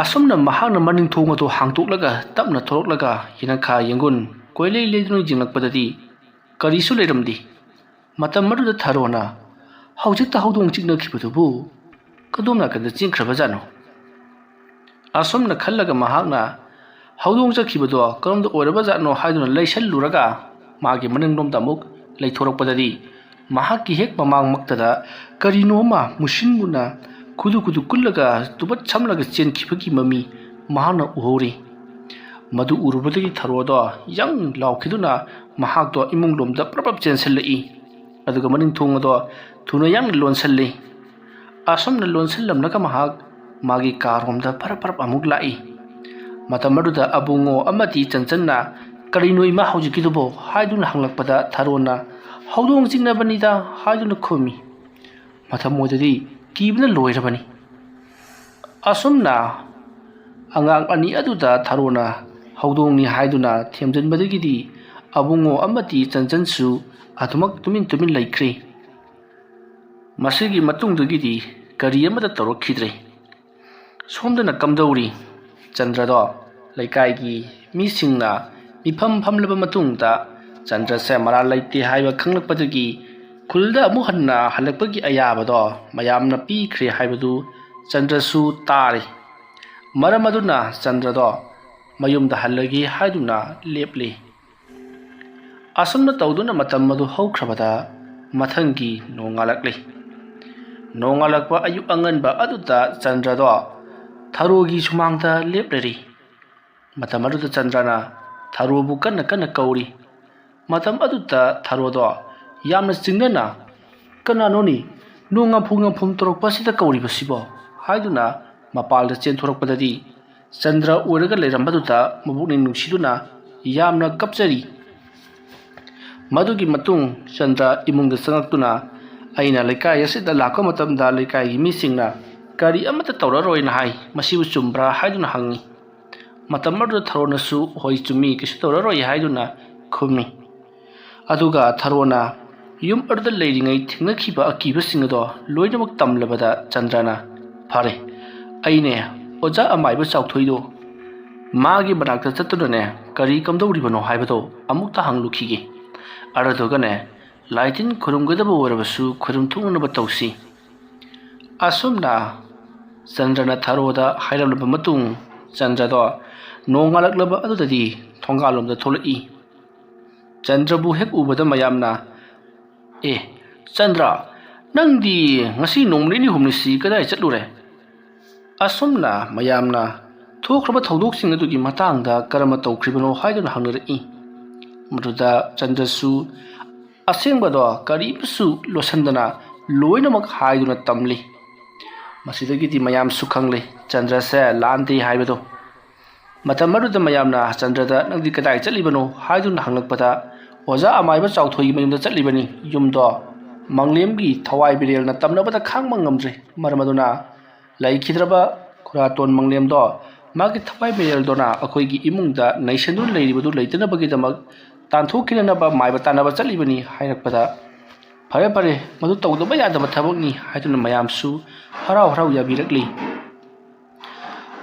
ꯑꯁꯨꯝꯅ ꯃꯍꯥꯛꯅ ꯃꯅꯤꯡ ꯊꯣꯡ ꯑꯗꯨ ꯍꯥꯡꯇꯣꯛꯂꯒ ꯇꯞꯅ ꯊꯣꯔꯛꯂꯒ ꯌꯦꯅꯈꯥ ꯌꯦꯡꯒꯨꯟ ꯀꯣꯏꯂꯩ ꯂꯩꯗꯨꯅ ꯌꯦꯡꯂꯛꯄꯗꯗꯤ ꯀꯔꯤꯁꯨ ꯂꯩꯔꯝꯗꯦ꯫ ꯃꯇꯝ ꯑꯗꯨꯗ ꯊꯥꯔꯣꯅ, "ꯍꯧꯖꯤꯛꯇ ꯍꯧꯗꯣꯡ ꯆꯤꯛꯅꯈꯤꯕꯗꯨꯕꯨ ꯀꯗꯣꯝ ꯅꯥꯀꯟꯗ ꯆꯦꯟꯈ꯭ꯔꯕꯖꯥꯠꯅꯣ?" ꯑꯁꯨꯝꯅ ꯈꯜꯂꯒ ꯃꯍꯥꯛꯅ ꯍꯧꯗꯣꯡ ꯆꯠꯈꯤꯕꯗꯣ ꯀꯔꯣꯝꯗ ꯑꯣꯏꯔꯕꯖꯥꯠꯅꯣ ꯍꯥꯏꯗꯨꯅ ꯂꯩꯁꯜꯂꯨꯔꯒ ꯃꯥꯒꯤ ꯃꯅꯤꯡꯂꯣꯝꯗ ꯑꯃꯨꯛ ꯂꯩꯊꯣꯔꯛꯄꯗꯗꯤ ꯃꯍꯥꯛꯀꯤ ꯍꯦꯛ ꯃꯃꯥꯡꯃꯛꯇꯗ ꯀꯔꯤꯅꯣ ꯑꯃ ꯃꯨꯁꯤꯟ ꯃꯨꯅ ꯈꯨꯗꯨ ꯈꯨꯗꯨ ꯀꯨꯜꯂꯒ ꯇꯨꯕꯠ ꯁꯝꯂꯒ ꯆꯦꯟꯈꯤꯕꯒꯤ ꯃꯃꯤ ꯃꯍꯥꯛꯅ ꯎꯍꯧꯔꯤ꯫ ꯃꯗꯨ ꯎꯔꯨꯕꯗꯒꯤ ꯊꯔꯣꯗꯣ ꯌꯪ ꯂꯥꯎꯈꯤꯗꯨꯅ ꯃꯍꯥꯛꯇꯣ ꯏꯃꯨꯡꯂꯣꯝꯗ ꯄ꯭ꯔꯞ ꯄ꯭ꯔꯞ ꯆꯦꯟꯁꯤꯜꯂꯛꯏ꯫ ꯑꯗꯨꯒ ꯃꯅꯤꯡ ꯊꯣꯡ ꯑꯗꯣ ꯊꯨꯅ ꯌꯥꯡꯅ ꯂꯣꯟꯁꯤꯜꯂꯤ꯫ ꯑꯁꯨꯝꯅ ꯂꯣꯟꯁꯤꯜꯂꯝꯂꯒ ꯃꯍꯥꯛ ꯃꯥꯒꯤ ꯀꯥꯔꯣꯝꯗ ꯐꯔꯞ ꯐꯔꯞ ꯑꯃꯨꯛ ꯂꯥꯛꯏ꯫ ꯃꯇꯝ ꯑꯗꯨꯗ ꯑꯕꯨꯡꯉꯣ ꯑꯃꯗꯤ ꯆꯟꯆꯟꯅ, "ꯀꯔꯤꯅꯣ ꯏꯃꯥ ꯍꯧꯖꯤꯛꯀꯤꯗꯨꯕꯣ?" ꯍꯥꯏꯗꯨꯅ ꯍꯪꯂꯛꯄꯗ ꯊꯔꯣꯅ, "ꯍꯧꯗꯣꯡ ꯆꯤꯛꯅꯕꯅꯤꯗ" ꯍꯥꯏꯗꯨꯅ ꯈꯨꯝꯃꯤ꯫ ꯃꯊꯃꯣꯏꯗꯗꯤ ꯀꯤꯕꯅ ꯂꯣꯏꯔꯕꯅꯤ꯫ ꯑꯁꯨꯝꯅ ꯑꯉꯥꯡ ꯑꯅꯤ ꯑꯗꯨꯗ ꯊꯔꯣꯅ ꯍꯧꯗꯣꯡꯅꯤ ꯍꯥꯏꯗꯨꯅ ꯊꯦꯝꯖꯤꯟꯕꯗꯒꯤꯗꯤ ꯑꯕꯨꯡꯉꯣ ꯑꯃꯗꯤ ꯆꯟꯆꯟꯁꯨ ꯑꯗꯨꯃꯛ ꯇꯨꯃꯤꯟ ꯇꯨꯃꯤꯟ ꯂꯩꯈ꯭ꯔꯦ꯫ ꯃꯁꯤꯒꯤ ꯃꯇꯨꯡꯗꯒꯤꯗꯤ ꯀꯔꯤ ꯑꯃꯠꯇ ꯇꯧꯔꯛꯈꯤꯗ꯭ꯔꯦ꯫ ꯁꯣꯝꯗꯅ ꯀꯝꯗꯧꯔꯤ? ꯆꯟꯗ꯭ꯔꯗꯣ ꯂꯩꯀꯥꯏꯒꯤ ꯃꯤꯁꯤꯡꯅ ꯃꯤꯐꯝ ꯐꯝꯂꯕ ꯃꯇꯨꯡꯗ ꯆꯟꯗ꯭ꯔꯁꯦ ꯃꯔꯥꯜ ꯂꯩꯇꯦ ꯍꯥꯏꯕ ꯈꯪꯂꯛꯄꯗꯒꯤ ꯈꯨꯜꯗ ꯑꯃꯨꯛ ꯍꯟꯅ ꯍꯜꯂꯛꯄꯒꯤ ꯑꯌꯥꯕꯗꯣ ꯃꯌꯥꯝꯅ ꯄꯤꯈ꯭ꯔꯦ ꯍꯥꯏꯕꯗꯨ ꯆꯟꯗ꯭ꯔꯁꯨ ꯇꯥꯔꯤ꯫ ꯃꯔꯝ ꯑꯗꯨꯅ ꯆꯟꯗ꯭ꯔꯗꯣ ꯃꯌꯨꯝꯗ ꯍꯜꯂꯒꯦ ꯍꯥꯏꯗꯨꯅ ꯂꯦꯞꯂꯤ꯫ ꯑꯁꯨꯝꯅ ꯇꯧꯗꯨꯅ ꯃꯇꯝ ꯑꯗꯨ ꯍꯧꯈ꯭ꯔꯕꯗ ꯃꯊꯪꯒꯤ ꯅꯣꯡꯉꯥꯜꯂꯛꯂꯤ꯫ ꯅꯣꯡꯉꯥꯜꯂꯛꯄ ꯑꯌꯨꯛ ꯑꯉꯟꯕ ꯑꯗꯨꯗ ꯆꯟꯗ꯭ꯔꯗꯣ ꯊꯔꯣꯒꯤ ꯁꯨꯃꯥꯡꯗ ꯂꯦꯞꯂꯔꯤ꯫ ꯃꯇꯝ ꯑꯗꯨꯗ ꯆꯟꯗ꯭ꯔꯅ ꯊꯔꯣꯕꯨ ꯀꯟꯅ ꯀꯟꯅ ꯀꯧꯔꯤ꯫ ꯃꯇꯝ ꯑꯗꯨꯗ ꯊꯔꯣꯗꯣ ꯌꯥꯝꯅ ꯆꯤꯡꯅꯅ, "ꯀꯅꯥꯅꯣꯅꯤ? ꯅꯣꯡ ꯉꯝꯐꯨ ꯉꯝꯐꯨꯝ ꯇꯧꯔꯛꯄ ꯑꯁꯤꯗ ꯀꯧꯔꯤꯕꯁꯤꯕꯣ?" ꯍꯥꯏꯗꯨꯅ ꯃꯄꯥꯜꯗ ꯆꯦꯟꯊꯣꯔꯛꯄꯗꯗꯤ ꯆꯟꯗ꯭ꯔ ꯑꯣꯏꯔꯒ ꯂꯩꯔꯝꯕꯗꯨꯗ ꯃꯕꯨꯛꯅꯤꯡ ꯅꯨꯡꯁꯤꯗꯨꯅ ꯌꯥꯝꯅ ꯀꯞꯆꯔꯤ꯫ ꯃꯗꯨꯒꯤ ꯃꯇꯨꯡ ꯆꯟꯗ꯭ꯔ ꯏꯃꯨꯡꯗ ꯆꯪꯂꯛꯇꯨꯅ, "ꯑꯩꯅ ꯂꯩꯀꯥꯏ ꯑꯁꯤꯗ ꯂꯥꯛꯄ ꯃꯇꯝꯗ ꯂꯩꯀꯥꯏꯒꯤ ꯃꯤꯁꯤꯡꯅ ꯀꯔꯤ ꯑꯃꯠꯇ ꯇꯧꯔꯔꯣꯏꯅ ꯍꯥꯏ, ꯃꯁꯤꯕꯨ ꯆꯨꯝꯕ꯭ꯔꯥ?" ꯍꯥꯏꯗꯨꯅ ꯍꯪꯉꯤ꯫ ꯃꯇꯝ ꯑꯗꯨꯗ ꯊꯔꯣꯅꯁꯨ, "ꯍꯣꯏ, ꯆꯨꯝꯃꯤ, ꯀꯩꯁꯨ ꯇꯧꯔꯔꯣꯏ" ꯍꯥꯏꯗꯨꯅ ꯈꯨꯝꯃꯤ꯫ ꯑꯗꯨꯒ ꯊꯔꯣꯅ ꯌꯨꯝ ꯑꯗꯨꯗ ꯂꯩꯔꯤꯉꯩ ꯊꯦꯡꯅꯈꯤꯕ ꯑꯀꯤꯕꯁꯤꯡ ꯑꯗꯣ ꯂꯣꯏꯅꯃꯛ ꯇꯝꯂꯕꯗ ꯆꯟꯗ꯭ꯔꯅ, "ꯐꯔꯦ, ꯑꯩꯅꯦ ꯑꯣꯖꯥ ꯑꯃꯥꯏꯕ ꯆꯥꯎꯊꯣꯏꯗꯣ ꯃꯥꯒꯤ ꯃꯅꯥꯛꯇ ꯆꯠꯇꯨꯅꯅꯦ ꯀꯔꯤ ꯀꯝꯗꯧꯔꯤꯕꯅꯣ ꯍꯥꯏꯕꯗꯣ ꯑꯃꯨꯛꯇ ꯍꯪꯂꯨꯈꯤꯒꯦ꯫ ꯑꯗꯨꯗꯨꯒꯅꯦ ꯂꯥꯏꯇꯤꯟ ꯈꯨꯔꯨꯝꯒꯗꯕ ꯑꯣꯏꯔꯕꯁꯨ ꯈꯨꯔꯨꯝ ꯊꯣꯛꯅꯅꯕ ꯇꯧꯁꯤ꯫" ꯑꯁꯨꯝꯅ ꯆꯟꯗ꯭ꯔꯅ ꯊꯔꯣꯗ ꯍꯥꯏꯔꯝꯂꯕ ꯃꯇꯨꯡ ꯆꯟꯗ꯭ꯔꯗꯣ ꯅꯣꯡꯉꯥꯜꯂꯛꯂꯕ ꯑꯗꯨꯗꯗꯤ ꯊꯣꯡꯒꯥꯜꯂꯣꯝꯗ ꯊꯣꯛꯂꯛꯏ꯫ ꯆꯟꯗ꯭ꯔꯕꯨ ꯍꯦꯛ ꯎꯕꯗ ꯃꯌꯥꯝꯅ, "ꯑꯦ, ꯆꯟꯗ꯭ꯔ, ꯅꯪꯗꯤ ꯉꯁꯤ ꯅꯣꯡꯃ ꯅꯤꯅꯤ ꯍꯨꯝꯅꯤꯁꯤ ꯀꯗꯥꯏ ꯆꯠꯂꯨꯔꯦ?" ꯑꯁꯨꯝꯅ ꯃꯌꯥꯝꯅ ꯊꯣꯛꯈ꯭ꯔꯕ ꯊꯧꯗꯣꯛꯁꯤꯡ ꯑꯗꯨꯒꯤ ꯃꯇꯥꯡꯗ ꯀꯔꯝꯅ ꯇꯧꯈ꯭ꯔꯤꯕꯅꯣ ꯍꯥꯏꯗꯨꯅ ꯍꯪꯅꯔꯛꯏ꯫ ꯃꯗꯨꯗ ꯆꯟꯗ꯭ꯔꯁꯨ ꯑꯁꯦꯡꯕꯗꯣ ꯀꯔꯤꯃꯁꯨ ꯂꯣꯠꯁꯤꯟꯗꯅ ꯂꯣꯏꯅꯃꯛ ꯍꯥꯏꯗꯨꯅ ꯇꯝꯂꯤ꯫ ꯃꯁꯤꯗꯒꯤꯗꯤ ꯃꯌꯥꯝꯁꯨ ꯈꯪꯂꯦ ꯆꯟꯗ꯭ꯔꯁꯦ ꯂꯥꯟꯗꯦ ꯍꯥꯏꯕꯗꯣ꯫ ꯃꯇꯝ ꯑꯗꯨꯗ ꯃꯌꯥꯝꯅ ꯆꯟꯗ꯭ꯔꯗ, "ꯅꯪꯗꯤ ꯀꯗꯥꯏ ꯆꯠꯂꯤꯕꯅꯣ?" ꯍꯥꯏꯗꯨꯅ ꯍꯪꯂꯛꯄꯗ, "ꯑꯣꯖꯥ ꯑꯃꯥꯏꯕ ꯆꯥꯎꯊꯣꯏꯒꯤ ꯃꯌꯨꯝꯗ ꯆꯠꯂꯤꯕꯅꯤ꯫ ꯌꯨꯝꯗꯣ ꯃꯪꯂꯦꯝꯒꯤ ꯊꯋꯥꯏ ꯃꯤꯔꯦꯜꯅ ꯇꯝꯅꯕꯗ ꯈꯥꯡꯕ ꯉꯝꯗ꯭ꯔꯦ꯫ ꯃꯔꯝ ꯑꯗꯨꯅ ꯂꯩꯈꯤꯗ꯭ꯔꯕ ꯈꯨꯔꯥꯇꯣꯟ ꯃꯪꯂꯦꯝꯗꯣ ꯃꯥꯒꯤ ꯊꯋꯥꯏ ꯃꯤꯔꯦꯜꯗꯨꯅ ꯑꯩꯈꯣꯏꯒꯤ ꯏꯃꯨꯡꯗ ꯅꯩꯁꯟꯗꯨꯅ ꯂꯩꯔꯤꯕꯗꯨ ꯂꯩꯇꯅꯕꯒꯤꯗꯃꯛ ꯇꯥꯟꯊꯣꯛꯈꯤꯅꯅꯕ ꯃꯥꯏꯕ ꯇꯥꯟꯅꯕ ꯆꯠꯂꯤꯕꯅꯤ" ꯍꯥꯏꯔꯛꯄꯗ, "ꯐꯔꯦ ꯐꯔꯦ, ꯃꯗꯨ ꯇꯧꯗꯕ ꯌꯥꯗꯕ ꯊꯕꯛꯅꯤ" ꯍꯥꯏꯗꯨꯅ ꯃꯌꯥꯝꯁꯨ ꯍꯔꯥꯎ ꯍꯔꯥꯎ ꯌꯥꯕꯤꯔꯛꯂꯤ꯫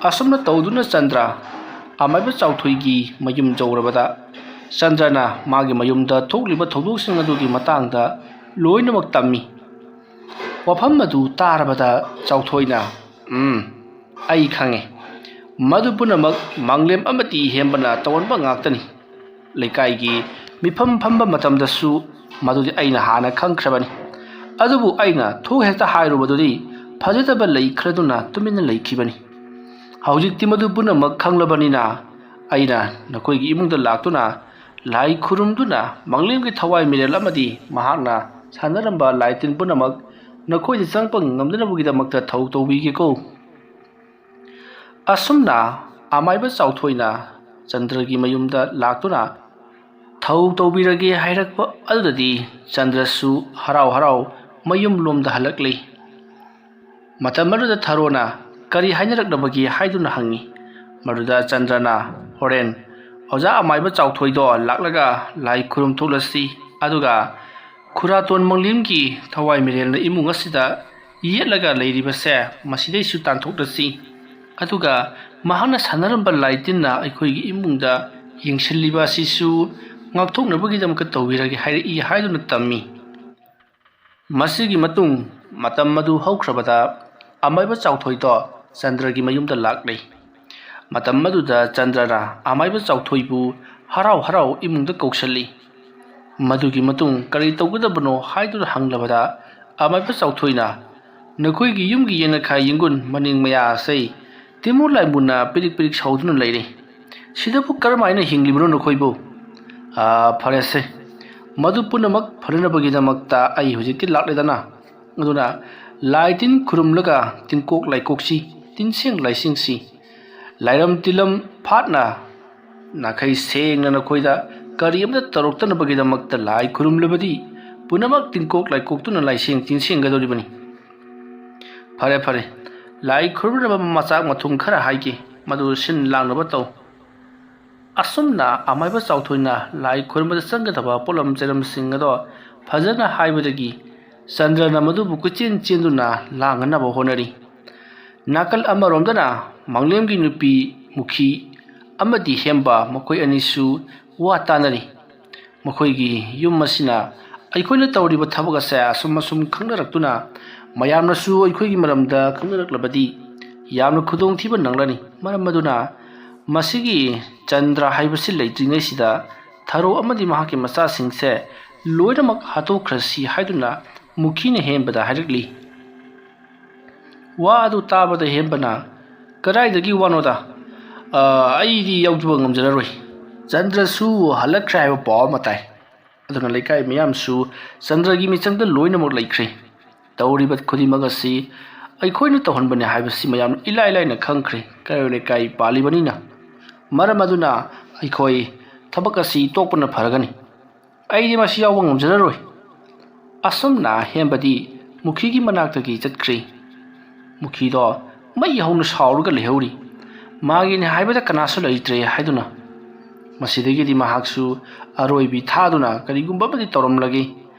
ꯑꯁꯨꯝꯅ ꯇꯧꯗꯨꯅ ꯆꯟꯗ꯭ꯔ ꯑꯃꯥꯏꯕ ꯆꯥꯎꯊꯣꯏꯒꯤ ꯃꯌꯨꯝ ꯌꯧꯔꯕꯗ, ꯆꯟꯗ꯭ꯔꯅ ꯃꯥꯒꯤ ꯃꯌꯨꯝꯗ ꯊꯣꯛꯂꯤꯕ ꯊꯧꯗꯣꯛꯁꯤꯡ ꯑꯗꯨꯒꯤ ꯃꯇꯥꯡꯗ ꯂꯣꯏꯅꯃꯛ ꯇꯝꯃꯤ꯫ ꯋꯥꯐꯝ ꯑꯗꯨ ꯇꯥꯔꯕꯗ ꯆꯥꯎꯊꯣꯏꯅ, "ꯎꯝ, ꯑꯩ ꯈꯪꯉꯦ꯫ ꯃꯗꯨ ꯄꯨꯝꯅꯃꯛ ꯃꯪꯂꯦꯝ ꯑꯃꯗꯤ ꯍꯦꯝꯕꯅ ꯇꯧꯍꯟꯕ ꯉꯥꯛꯇꯅꯤ꯫ ꯂꯩꯀꯥꯏꯒꯤ ꯃꯤꯐꯝ ꯐꯝꯕ ꯃꯇꯝꯗꯁꯨ ꯃꯗꯨꯗꯤ ꯑꯩꯅ ꯍꯥꯟꯅ ꯈꯪꯈ꯭ꯔꯕꯅꯤ꯫ ꯑꯗꯨꯕꯨ ꯑꯩꯅ ꯊꯣꯛ ꯍꯦꯛꯇ ꯍꯥꯏꯔꯨꯕꯗꯨꯗꯤ ꯐꯖꯗꯕ ꯂꯩꯈ꯭ꯔꯗꯨꯅ ꯇꯨꯃꯤꯟꯅ ꯂꯩꯈꯤꯕꯅꯤ꯫ ꯍꯧꯖꯤꯛꯇꯤ ꯃꯗꯨ ꯄꯨꯝꯅꯃꯛ ꯈꯪꯂꯕꯅꯤꯅ ꯑꯩꯅ ꯅꯈꯣꯏꯒꯤ ꯏꯃꯨꯡꯗ ꯂꯥꯛꯇꯨꯅ ꯂꯥꯏ ꯈꯨꯔꯨꯝꯗꯨꯅ ꯃꯪꯂꯦꯝꯒꯤ ꯊꯋꯥꯏ ꯃꯤꯔꯦꯜ ꯑꯃꯗꯤ ꯃꯍꯥꯛꯅ ꯁꯥꯟꯅꯔꯝꯕ ꯂꯥꯏ ꯇꯤꯟ ꯄꯨꯝꯅꯃꯛ ꯅꯈꯣꯏꯗ ꯆꯪꯉꯛꯄ ꯉꯝꯗꯅꯕꯒꯤꯗꯃꯛꯇ ꯊꯧ ꯇꯧꯕꯤꯒꯦꯀꯣ꯫ ꯑꯁꯨꯝꯅ ꯑꯃꯥꯏꯕ ꯆꯥꯎꯊꯣꯏꯅ ꯆꯟꯗ꯭ꯔꯒꯤ ꯃꯌꯨꯝꯗ ꯂꯥꯛꯇꯨꯅ ꯊꯧ ꯇꯧꯕꯤꯔꯒꯦ ꯍꯥꯏꯔꯛꯄ ꯑꯗꯨꯗꯗꯤ ꯆꯟꯗ꯭ꯔꯁꯨ ꯍꯔꯥꯎ ꯍꯔꯥꯎ ꯃꯌꯨꯝ ꯂꯣꯝꯗ ꯍꯜꯂꯛꯂꯤ꯫ ꯃꯇꯝ ꯑꯗꯨꯗ ꯊꯔꯣꯅ ꯀꯔꯤ ꯍꯥꯏꯅꯔꯛꯂꯕꯒꯦ ꯍꯥꯏꯗꯨꯅ ꯍꯪꯉꯤ꯫ ꯃꯗꯨꯗ ꯆꯟꯗ꯭ꯔꯅ, "ꯍꯣꯔꯦꯟ ꯑꯣꯖꯥ ꯑꯃꯥꯏꯕ ꯆꯥꯎꯊꯣꯏꯗꯣ ꯂꯥꯛꯂꯒ ꯂꯥꯏ ꯈꯨꯔꯨꯝ ꯊꯣꯛꯂꯁꯤ, ꯑꯗꯨꯒ ꯈꯨꯔꯥꯇꯣꯟ ꯃꯪꯂꯦꯝꯒꯤ ꯊꯋꯥꯏ ꯃꯤꯔꯦꯜꯅ ꯏꯃꯨꯡ ꯑꯁꯤꯗ ꯌꯦꯠꯂꯒ ꯂꯩꯔꯤꯕꯁꯦ ꯃꯁꯤꯗꯩꯁꯨ ꯇꯥꯟꯊꯣꯛꯂꯁꯤ, ꯑꯗꯨꯒ ꯃꯍꯥꯛꯅ ꯁꯥꯟꯅꯔꯝꯕ ꯂꯥꯏ ꯇꯤꯟꯅ ꯑꯩꯈꯣꯏꯒꯤ ꯏꯃꯨꯡꯗ ꯌꯦꯡꯁꯤꯜꯂꯤꯕ ꯑꯁꯤꯁꯨ ꯉꯥꯛꯊꯣꯛꯅꯕꯒꯤꯗꯃꯛꯇ ꯇꯧꯕꯤꯔꯒꯦ" ꯍꯥꯏꯔꯛꯏ ꯍꯥꯏꯗꯨꯅ ꯇꯝꯃꯤ꯫ ꯃꯁꯤꯒꯤ ꯃꯇꯨꯡ ꯃꯇꯝ ꯑꯗꯨ ꯍꯧꯈ꯭ꯔꯕꯗ ꯑꯃꯥꯏꯕ ꯆꯥꯎꯊꯣꯏꯗꯣ ꯆꯟꯗ꯭ꯔꯒꯤ ꯃꯌꯨꯝꯗ ꯂꯥꯛꯂꯤ꯫ ꯃꯇꯝ ꯑꯗꯨꯗ ꯆꯟꯗ꯭ꯔꯅ ꯑꯃꯥꯏꯕ ꯆꯥꯎꯊꯣꯏꯕꯨ ꯍꯔꯥꯎ ꯍꯔꯥꯎ ꯏꯃꯨꯡꯗ ꯀꯧꯁꯜꯂꯤ꯫ ꯃꯗꯨꯒꯤ ꯃꯇꯨꯡ ꯀꯔꯤ ꯇꯧꯒꯗꯕꯅꯣ ꯍꯥꯏꯗꯨꯅ ꯍꯪꯂꯕꯗ ꯑꯃꯥꯏꯕ ꯆꯥꯎꯊꯣꯏꯅ, "ꯅꯈꯣꯏꯒꯤ ꯌꯨꯝꯒꯤ ꯌꯦꯅꯈꯥ ꯌꯦꯡꯒꯨꯟ ꯃꯅꯤꯡ ꯃꯌꯥ ꯑꯁꯤ ꯇꯤꯃꯨ ꯂꯥꯏꯃꯨꯅ ꯄꯤꯔꯤꯛ ꯄꯤꯔꯤꯛ ꯁꯧꯗꯨꯅ ꯂꯩꯔꯤ꯫ ꯁꯤꯗꯕꯨ ꯀꯔꯝꯍꯥꯏꯅ ꯍꯤꯡꯂꯤꯕꯅꯣ ꯅꯈꯣꯏꯕꯨ?" "ꯑꯥ, ꯐꯔꯦꯁꯦ, ꯃꯗꯨ ꯄꯨꯝꯅꯃꯛ ꯐꯅꯅꯕꯒꯤꯗꯃꯛꯇ ꯑꯩ ꯍꯧꯖꯤꯛꯇꯤ ꯂꯥꯛꯂꯦꯗꯅ꯫ ꯑꯗꯨꯅ ꯂꯥꯏ ꯇꯤꯟ ꯈꯨꯔꯨꯝꯂꯒ ꯇꯤꯟꯀꯣꯛ ꯂꯥꯏꯀꯣꯛꯁꯤ, ꯇꯤꯟꯁꯦꯡ ꯂꯥꯏꯁꯦꯡꯁꯤ, ꯂꯥꯏꯔꯝ ꯇꯤꯂꯝ ꯐꯥꯠꯅ ꯅꯥꯈꯩ ꯁꯦꯡꯅ ꯅꯈꯣꯏꯗ ꯀꯔꯤ ꯑꯃꯠꯇ ꯇꯧꯔꯛꯇꯅꯕꯒꯤꯗꯃꯛꯇ ꯂꯥꯏ ꯈꯨꯔꯨꯝꯂꯕꯗꯤ ꯄꯨꯝꯅꯃꯛ ꯇꯤꯟꯀꯣꯛ ꯂꯥꯏꯀꯣꯛꯇꯨꯅ ꯂꯥꯏꯁꯦꯡ ꯇꯤꯟꯁꯦꯡꯒꯗꯧꯔꯤꯕꯅꯤ꯫" "ꯐꯔꯦ, ꯐꯔꯦ, ꯂꯥꯏ ꯈꯨꯔꯨꯝꯅꯕ ꯃꯆꯥꯛ ꯃꯊꯨꯝ ꯈꯔ ꯍꯥꯏꯒꯦ, ꯃꯗꯨ ꯁꯤꯟ ꯂꯥꯡꯅꯕ ꯇꯧ꯫" ꯑꯁꯨꯝꯅ ꯑꯃꯥꯏꯕ ꯆꯥꯎꯊꯣꯏꯅ ꯂꯥꯏ ꯈꯨꯔꯨꯝꯕꯗ ꯆꯪꯒꯗꯕ ꯄꯣꯠꯂꯝ ꯆꯩꯔꯝꯁꯤꯡ ꯑꯗꯣ ꯐꯖꯅ ꯍꯥꯏꯕꯗꯒꯤ ꯆꯟꯗ꯭ꯔꯅ ꯃꯗꯨꯕꯨ ꯀꯣꯏꯆꯦꯟ ꯆꯦꯟꯗꯨꯅ ꯂꯥꯡꯅꯅꯕ ꯍꯣꯠꯅꯔꯤ꯫ ꯅꯥꯀꯜ ꯑꯃꯔꯣꯝꯗꯅ ꯃꯪꯂꯦꯝꯒꯤ ꯅꯨꯄꯤ ꯃꯨꯈꯤ ꯑꯃꯗꯤ ꯍꯦꯝꯕ ꯃꯈꯣꯏ ꯑꯅꯤꯁꯨ ꯋꯥ ꯇꯥꯅꯔꯤ꯫ ꯃꯈꯣꯏꯒꯤ ꯌꯨꯝ ꯑꯁꯤꯅ ꯑꯩꯈꯣꯏꯅ ꯇꯧꯔꯤꯕ ꯊꯕꯛ ꯑꯁꯦ ꯑꯁꯨꯝ ꯑꯁꯨꯝ ꯈꯪꯅꯔꯛꯇꯨꯅ ꯃꯌꯥꯝꯅꯁꯨ ꯑꯩꯈꯣꯏꯒꯤ ꯃꯔꯝꯗ ꯈꯪꯅꯔꯛꯂꯕꯗꯤ ꯌꯥꯝꯅ ꯈꯨꯗꯣꯡꯊꯤꯕ ꯅꯪꯂꯅꯤ꯫ ꯃꯔꯝ ꯑꯗꯨꯅ ꯃꯁꯤꯒꯤ ꯆꯟꯗ꯭ꯔ ꯍꯥꯏꯕꯁꯤ ꯂꯩꯇ꯭ꯔꯤꯉꯩꯁꯤꯗ ꯊꯔꯣ ꯑꯃꯗꯤ ꯃꯍꯥꯛꯀꯤ ꯃꯆꯥꯁꯤꯡꯁꯦ ꯂꯣꯏꯅꯃꯛ ꯍꯥꯠꯇꯣꯛꯈ꯭ꯔꯁꯤ ꯍꯥꯏꯗꯨꯅ ꯃꯨꯈꯤꯅ ꯍꯦꯟꯕꯗ ꯍꯥꯏꯔꯛꯂꯤ꯫ ꯋꯥ ꯑꯗꯨ ꯇꯥꯕꯗ ꯍꯦꯟꯕꯅ, "ꯀꯗꯥꯏꯗꯒꯤ ꯋꯥꯅꯣꯗ? ꯑ, ꯑꯩꯗꯤ ꯌꯥꯎꯖꯕ ꯉꯝꯖꯔꯔꯣꯏ꯫ ꯆꯟꯗ꯭ꯔꯁꯨ ꯍꯜꯂꯛꯈ꯭ꯔꯦ ꯍꯥꯏꯕ ꯄꯥꯎ ꯑꯃ ꯇꯥꯏ꯫ ꯑꯗꯨꯅ ꯂꯩꯀꯥꯏ ꯃꯤꯌꯥꯝꯁꯨ ꯆꯟꯗ꯭ꯔꯒꯤ ꯃꯤꯆꯪꯗ ꯂꯣꯏꯅꯃꯛ ꯂꯩꯈ꯭ꯔꯦ꯫ ꯇꯧꯔꯤꯕ ꯈꯨꯗꯤꯡꯃꯛ ꯑꯁꯤ ꯑꯩꯈꯣꯏꯅ ꯇꯧꯍꯟꯕꯅꯦ ꯍꯥꯏꯕꯁꯤ ꯃꯌꯥꯝꯅ ꯏꯂꯥꯏ ꯂꯥꯏꯅ ꯈꯪꯈ꯭ꯔꯦ꯫ ꯀꯩꯔꯣꯏ ꯂꯩꯀꯥꯏ ꯄꯥꯜꯂꯤꯕꯅꯤꯅ꯫ ꯃꯔꯝ ꯑꯗꯨꯅ ꯑꯩꯈꯣꯏ ꯊꯕꯛ ꯑꯁꯤ ꯇꯣꯛꯄꯅ ꯐꯔꯒꯅꯤ꯫ ꯑꯩꯗꯤ ꯃꯁꯤ ꯌꯥꯎꯕ ꯉꯝꯖꯔꯔꯣꯏ꯫" ꯑꯁꯨꯝꯅ ꯍꯦꯝꯕꯗꯤ ꯃꯨꯈꯤꯒꯤ ꯃꯅꯥꯛꯇꯒꯤ ꯆꯠꯈ꯭ꯔꯦ꯫ ꯃꯨꯈꯤꯗꯣ ꯃꯩ ꯍꯧꯅ ꯁꯥꯎꯔꯒ ꯂꯩꯍꯧꯔꯤ꯫ ꯃꯥꯒꯤꯅꯦ ꯍꯥꯏꯕꯗ ꯀꯅꯥꯁꯨ ꯂꯩꯇ꯭ꯔꯦ ꯍꯥꯏꯗꯨꯅ꯫ ꯃꯁꯤꯗꯒꯤꯗꯤ ꯃꯍꯥꯛꯁꯨ ꯑꯔꯣꯏꯕꯤ ꯊꯥꯗꯨꯅ ꯀꯔꯤꯒꯨꯝꯕ ꯑꯃꯗꯤ ꯇꯧꯔꯝꯂꯒꯦ꯫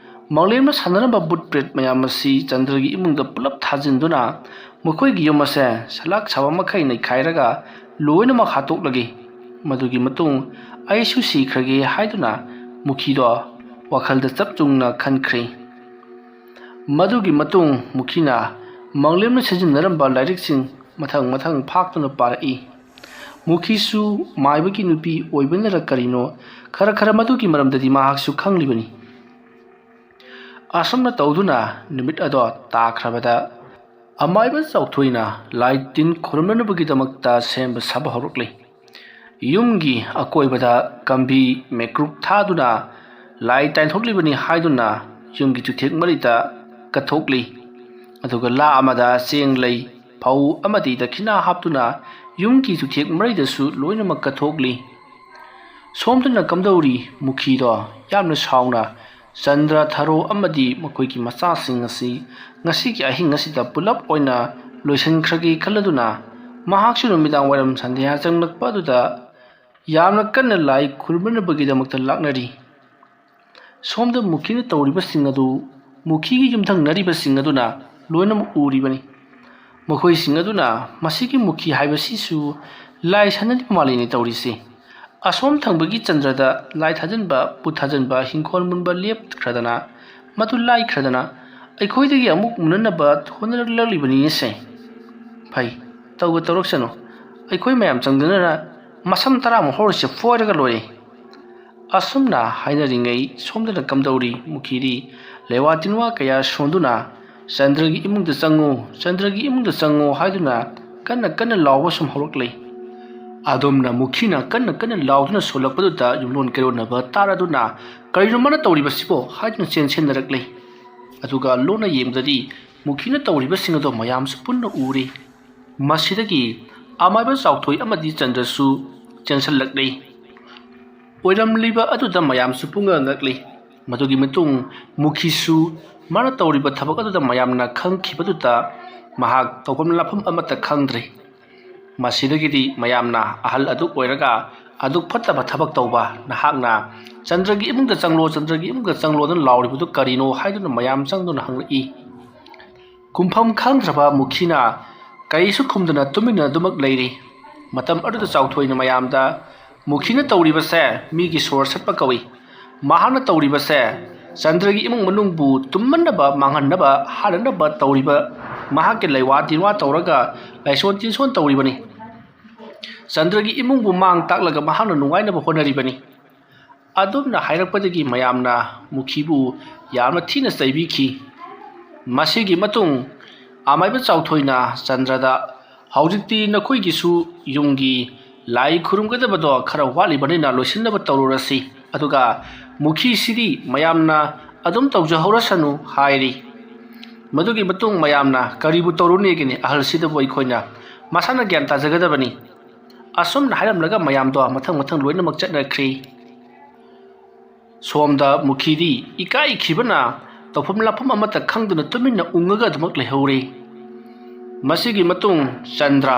ꯃꯥꯂꯦꯝꯅ ꯁꯥꯟꯅꯔꯝꯕ ꯕꯨꯠ ꯄ꯭ꯔꯦꯠ ꯃꯌꯥꯝ ꯑꯁꯤ ꯆꯟꯗ꯭ꯔꯒꯤ ꯏꯃꯨꯡꯗ ꯄꯨꯂꯞ ꯊꯥꯖꯤꯟꯗꯨꯅ ꯃꯈꯣꯏꯒꯤ ꯌꯨꯝ ꯑꯁꯦ ꯁꯂꯥꯛ ꯁꯥꯕ ꯃꯈꯩ ꯅꯩꯈꯥꯏꯔꯒ ꯂꯣꯏꯅꯃꯛ ꯍꯥꯠꯇꯣꯛꯂꯒꯦ꯫ ꯃꯗꯨꯒꯤ ꯃꯇꯨꯡ ꯑꯩꯁꯨ ꯁꯤꯈ꯭ꯔꯒꯦ ꯍꯥꯏꯗꯨꯅ ꯃꯨꯈꯤꯗꯣ ꯋꯥꯈꯜꯗ ꯆꯞ ꯆꯨꯡꯅ ꯈꯟꯈ꯭ꯔꯦ꯫ ꯃꯗꯨꯒꯤ ꯃꯇꯨꯡ ꯃꯨꯈꯤꯅ ꯃꯥꯂꯦꯝꯅ ꯁꯤꯖꯤꯟꯅꯔꯝꯕ ꯂꯥꯏꯔꯤꯛꯁꯤꯡ ꯃꯊꯪ ꯃꯊꯪ ꯐꯥꯛꯇꯨꯅ ꯄꯥꯔꯛꯏ꯫ ꯃꯨꯈꯤꯁꯨ ꯃꯥꯏꯕꯒꯤ ꯅꯨꯄꯤ ꯑꯣꯏꯕꯅꯔ ꯀꯔꯤꯅꯣ, ꯈꯔ ꯈꯔ ꯃꯗꯨꯒꯤ ꯃꯔꯝꯗꯗꯤ ꯃꯍꯥꯛꯁꯨ ꯈꯪꯂꯤꯕꯅꯤ꯫ ꯑꯁꯨꯝꯅ ꯇꯧꯗꯨꯅ ꯅꯨꯃꯤꯠ ꯑꯗꯣ ꯇꯥꯈ꯭ꯔꯕꯗ ꯑꯃꯥꯏꯕ ꯆꯥꯎꯊꯣꯏꯅ ꯂꯥꯏ ꯇꯤꯟ ꯈꯨꯔꯨꯝꯅꯅꯕꯒꯤꯗꯃꯛꯇ ꯁꯦꯝꯕ ꯁꯥꯕ ꯍꯧꯔꯛꯂꯤ꯫ ꯌꯨꯝꯒꯤ ꯑꯀꯣꯏꯕꯗ ꯀꯝꯕꯤ ꯃꯩꯀ꯭ꯔꯨꯛ ꯊꯥꯗꯨꯅ ꯂꯥꯏ ꯇꯥꯏꯟꯊꯣꯛꯂꯤꯕꯅꯤ ꯍꯥꯏꯗꯨꯅ ꯌꯨꯝꯒꯤ ꯆꯨꯊꯦꯛ ꯃꯔꯤꯗ ꯀꯠꯊꯣꯛꯂꯤ꯫ ꯑꯗꯨꯒ ꯂꯥ ꯑꯃꯗ ꯆꯦꯡ ꯂꯩ, ꯐꯧ ꯑꯃꯗꯤ ꯗꯈꯤꯅꯥ ꯍꯥꯞꯇꯨꯅ ꯌꯨꯝꯒꯤ ꯆꯨꯊꯦꯛ ꯃꯔꯤꯗꯁꯨ ꯂꯣꯏꯅꯃꯛ ꯀꯠꯊꯣꯛꯂꯤ꯫ ꯁꯣꯝꯗꯅ ꯀꯝꯗꯧꯔꯤ ꯃꯨꯈꯤꯗꯣ ꯌꯥꯝꯅ ꯁꯥꯎꯅ ꯆꯟꯗ꯭ꯔ, ꯊꯔꯣ ꯑꯃꯗꯤ ꯃꯈꯣꯏꯒꯤ ꯃꯆꯥꯁꯤꯡ ꯑꯁꯤ ꯉꯁꯤꯒꯤ ꯑꯍꯤꯡ ꯑꯁꯤꯗ ꯄꯨꯂꯞ ꯑꯣꯏꯅ ꯂꯣꯏꯁꯤꯟꯈ꯭ꯔꯒꯦ ꯈꯜꯂꯗꯨꯅ ꯃꯍꯥꯛꯁꯨ ꯅꯨꯃꯤꯗꯥꯡ ꯋꯥꯏꯔꯝ ꯁꯟꯙ꯭ꯌꯥ ꯆꯪꯂꯛꯄ ꯑꯗꯨꯗ ꯌꯥꯝꯅ ꯀꯟꯅ ꯂꯥꯏ ꯈꯨꯔꯨꯝꯅꯅꯕꯒꯤꯗꯃꯛꯇ ꯂꯥꯛꯅꯔꯤ꯫ ꯁꯣꯝꯗ ꯃꯨꯈꯤꯅ ꯇꯧꯔꯤꯕꯁꯤꯡ ꯑꯗꯨ ꯃꯨꯈꯤꯒꯤ ꯌꯨꯝꯊꯪꯅꯔꯤꯕꯁꯤꯡ ꯑꯗꯨꯅ ꯂꯣꯏꯅꯃꯛ ꯎꯔꯤꯕꯅꯤ꯫ ꯃꯈꯣꯏꯁꯤꯡ ꯑꯗꯨꯅ ꯃꯁꯤꯒꯤ ꯃꯨꯈꯤ ꯍꯥꯏꯕꯁꯤꯁꯨ ꯂꯥꯏ ꯁꯥꯟꯅꯔꯤꯕ ꯃꯥꯜꯂꯤꯅꯦ ꯇꯧꯔꯤꯁꯦ꯫ ꯑꯁꯣꯝ ꯊꯪꯕꯒꯤ ꯆꯟꯗ꯭ꯔꯗ ꯂꯥꯏ ꯊꯥꯖꯤꯟꯕ, ꯄꯨꯠ ꯊꯥꯖꯤꯟꯕ, ꯍꯤꯡꯈꯣꯜ ꯃꯨꯟꯕ ꯂꯦꯞꯈ꯭ꯔꯗꯅ, ꯃꯗꯨ ꯂꯥꯏꯈ꯭ꯔꯗꯅ, ꯑꯩꯈꯣꯏꯗꯒꯤ ꯑꯃꯨꯛ ꯃꯨꯟꯅꯅꯕ ꯍꯣꯠꯅꯔꯛꯂꯤꯕꯅꯤꯅꯦꯁꯦ꯫ ꯐꯩ, ꯇꯧꯕ ꯇꯧꯔꯛꯁꯅꯨ꯫ ꯑꯩꯈꯣꯏ ꯃꯌꯥꯝ ꯆꯪꯗꯨꯅ ꯃꯁꯝ ꯇꯔꯥꯃꯨꯛ ꯍꯧꯔꯤꯁꯦ ꯐꯣꯏꯔꯒ ꯂꯣꯏꯔꯦ꯫ ꯑꯁꯨꯝꯅ ꯍꯥꯏꯅꯔꯤꯉꯩ ꯁꯣꯝꯗꯅ ꯀꯝꯗꯧꯔꯤ? ꯃꯨꯈꯤꯗꯤ ꯂꯩꯋꯥ ꯇꯤꯟꯋꯥ ꯀꯌꯥ ꯁꯣꯟꯗꯨꯅ "ꯆꯟꯗ꯭ꯔꯒꯤ ꯏꯃꯨꯡꯗ ꯆꯪꯉꯨ, ꯆꯟꯗ꯭ꯔꯒꯤ ꯏꯃꯨꯡꯗ ꯆꯪꯉꯨ" ꯍꯥꯏꯗꯨꯅ ꯀꯟꯅ ꯀꯟꯅ ꯂꯥꯎꯕ ꯁꯨꯝ ꯍꯧꯔꯛꯂꯦ꯫ ꯑꯗꯣꯝꯅ ꯃꯨꯈꯤꯅ ꯀꯟꯅ ꯀꯟꯅ ꯂꯥꯎꯗꯨꯅ ꯁꯣꯜꯂꯛꯄꯗꯨꯗ ꯌꯨꯝꯂꯣꯟ ꯀꯩꯔꯣꯟꯅꯕ ꯇꯥꯔꯗꯨꯅ "ꯀꯔꯤꯅꯣ ꯃꯥꯅ ꯇꯧꯔꯤꯕꯁꯤꯕꯣ?" ꯍꯥꯏꯗꯨꯅ ꯆꯦꯟꯁꯤꯟꯅꯔꯛꯂꯦ꯫ ꯑꯗꯨꯒ ꯂꯣꯟꯅ ꯌꯦꯡꯕꯗꯗꯤ ꯃꯨꯈꯤꯅ ꯇꯧꯔꯤꯕꯁꯤꯡ ꯑꯗꯣ ꯃꯌꯥꯝꯁꯨ ꯄꯨꯟꯅ ꯎꯔꯤ꯫ ꯃꯁꯤꯗꯒꯤ ꯑꯃꯥꯏꯕ ꯆꯥꯎꯊꯣꯏ ꯑꯃꯗꯤ ꯆꯟꯗ꯭ꯔꯁꯨ ꯆꯦꯟꯁꯤꯜꯂꯛꯂꯤ꯫ ꯑꯣꯏꯔꯝꯂꯤꯕ ꯑꯗꯨꯗ ꯃꯌꯥꯝꯁꯨ ꯄꯨꯡꯉꯛ ꯉꯛꯂꯤ꯫ ꯃꯗꯨꯒꯤ ꯃꯇꯨꯡ ꯃꯨꯈꯤꯁꯨ ꯃꯥꯅ ꯇꯧꯔꯤꯕ ꯊꯕꯛ ꯑꯗꯨꯗ ꯃꯌꯥꯝꯅ ꯈꯪꯈꯤꯕꯗꯨꯗ ꯃꯍꯥꯛ ꯇꯧꯐꯝ ꯂꯥꯛꯐꯝ ꯑꯃꯠꯇ ꯈꯪꯗ꯭ꯔꯦ꯫ ꯃꯁꯤꯗꯒꯤꯗꯤ ꯃꯌꯥꯝꯅ ꯑꯍꯜ ꯑꯗꯨ ꯑꯣꯏꯔꯒ ꯑꯗꯨꯛ ꯐꯠꯇꯕ ꯊꯕꯛ ꯇꯧꯕ ꯅꯍꯥꯛꯅ "ꯆꯟꯗ꯭ꯔꯒꯤ ꯏꯃꯨꯡꯗ ꯆꯪꯂꯣ, ꯆꯟꯗ꯭ꯔꯒꯤ ꯏꯃꯨꯡꯗ ꯆꯪꯂꯣ" ꯑꯗꯨꯅ ꯂꯥꯎꯔꯤꯕꯗꯨ ꯀꯔꯤꯅꯣ ꯍꯥꯏꯗꯨꯅ ꯃꯌꯥꯝ ꯆꯪꯗꯨꯅ ꯍꯪꯂꯛꯏ꯫ ꯈꯨꯝꯐꯝ ꯈꯪꯗ꯭ꯔꯕ ꯃꯨꯈꯤꯅ ꯀꯔꯤꯁꯨ ꯈꯨꯝꯗꯅ ꯇꯨꯃꯤꯟꯅ ꯑꯗꯨꯃꯛ ꯂꯩꯔꯤ꯫ ꯃꯇꯝ ꯑꯗꯨꯗ ꯆꯥꯎꯊꯣꯏꯅ ꯃꯌꯥꯝꯗ "ꯃꯨꯈꯤꯅ ꯇꯧꯔꯤꯕꯁꯦ ꯃꯤꯒꯤ ꯁꯣꯔ ꯁꯠꯄ ꯀꯧꯏ꯫ ꯃꯍꯥꯛꯅ ꯇꯧꯔꯤꯕꯁꯦ ꯆꯟꯗ꯭ꯔꯒꯤ ꯏꯃꯨꯡ ꯃꯅꯨꯡꯕꯨ ꯇꯨꯝꯃꯟꯅꯕ, ꯃꯥꯡꯍꯟꯅꯕ, ꯍꯥꯠꯅꯅꯕ ꯇꯧꯔꯤꯕ ꯃꯍꯥꯛꯀꯤ ꯂꯩꯋꯥ ꯇꯤꯟꯋꯥ ꯇꯧꯔꯒ ꯂꯥꯏꯁꯣꯟ ꯇꯤꯟꯁꯣꯟ ꯇꯧꯔꯤꯕꯅꯤ꯫ ꯆꯟꯗ꯭ꯔꯒꯤ ꯏꯃꯨꯡꯕꯨ ꯃꯥꯡ ꯇꯥꯛꯂꯒ ꯃꯍꯥꯛꯅ ꯅꯨꯡꯉꯥꯏꯅꯕ ꯍꯣꯠꯅꯔꯤꯕꯅꯤ"꯫ ꯑꯗꯨꯝꯅ ꯍꯥꯏꯔꯛꯄꯗꯒꯤ ꯃꯌꯥꯝꯅ ꯃꯨꯈꯤꯕꯨ ꯌꯥꯝꯅ ꯊꯤꯅ ꯆꯩꯕꯤꯈꯤ꯫ ꯃꯁꯤꯒꯤ ꯃꯇꯨꯡ ꯑꯃꯥꯏꯕ ꯆꯥꯎꯊꯣꯏꯅ ꯆꯟꯗ꯭ꯔꯗ "ꯍꯧꯖꯤꯛꯇꯤ ꯅꯈꯣꯏꯒꯤꯁꯨ ꯌꯨꯝꯒꯤ ꯂꯥꯏ ꯈꯨꯔꯨꯝꯒꯗꯕꯗꯣ ꯈꯔ ꯋꯥꯠꯂꯤꯕꯅꯤꯅ ꯂꯣꯏꯁꯤꯟꯅꯕ ꯇꯧꯔꯨꯔꯁꯤ, ꯑꯗꯨꯒ ꯃꯨꯈꯤꯁꯤꯗꯤ ꯃꯌꯥꯝꯅ ꯑꯗꯨꯝ ꯇꯧꯖꯍꯧꯔꯁꯅꯨ" ꯍꯥꯏꯔꯤ꯫ ꯃꯗꯨꯒꯤ ꯃꯇꯨꯡ ꯃꯌꯥꯝꯅ "ꯀꯔꯤꯕꯨ ꯇꯧꯔꯨꯅꯦꯒꯦꯅꯦ ꯑꯍꯜꯁꯤꯗꯕꯨ ꯑꯩꯈꯣꯏꯅ? ꯃꯁꯥꯅ ꯒ꯭ꯌꯥꯟ ꯇꯥꯖꯒꯗꯕꯅꯤ"꯫ ꯑꯁꯨꯝꯅ ꯍꯥꯏꯔꯝꯂꯒ ꯃꯌꯥꯝꯗꯣ ꯃꯊꯪ ꯃꯊꯪ ꯂꯣꯏꯅꯃꯛ ꯆꯠꯅꯈ꯭ꯔꯤ꯫ ꯁꯣꯝꯗ ꯃꯨꯈꯤꯗꯤ ꯏꯀꯥꯏꯈꯤꯕꯅ ꯇꯧꯐꯝ ꯂꯥꯛꯐꯝ ꯑꯃꯠꯇ ꯈꯪꯗꯅ ꯇꯨꯃꯤꯟꯅ ꯎꯪꯉꯒ ꯑꯗꯨꯃꯛ ꯂꯩꯍꯧꯔꯤ꯫ ꯃꯁꯤꯒꯤ ꯃꯇꯨꯡ ꯆꯟꯗ꯭ꯔ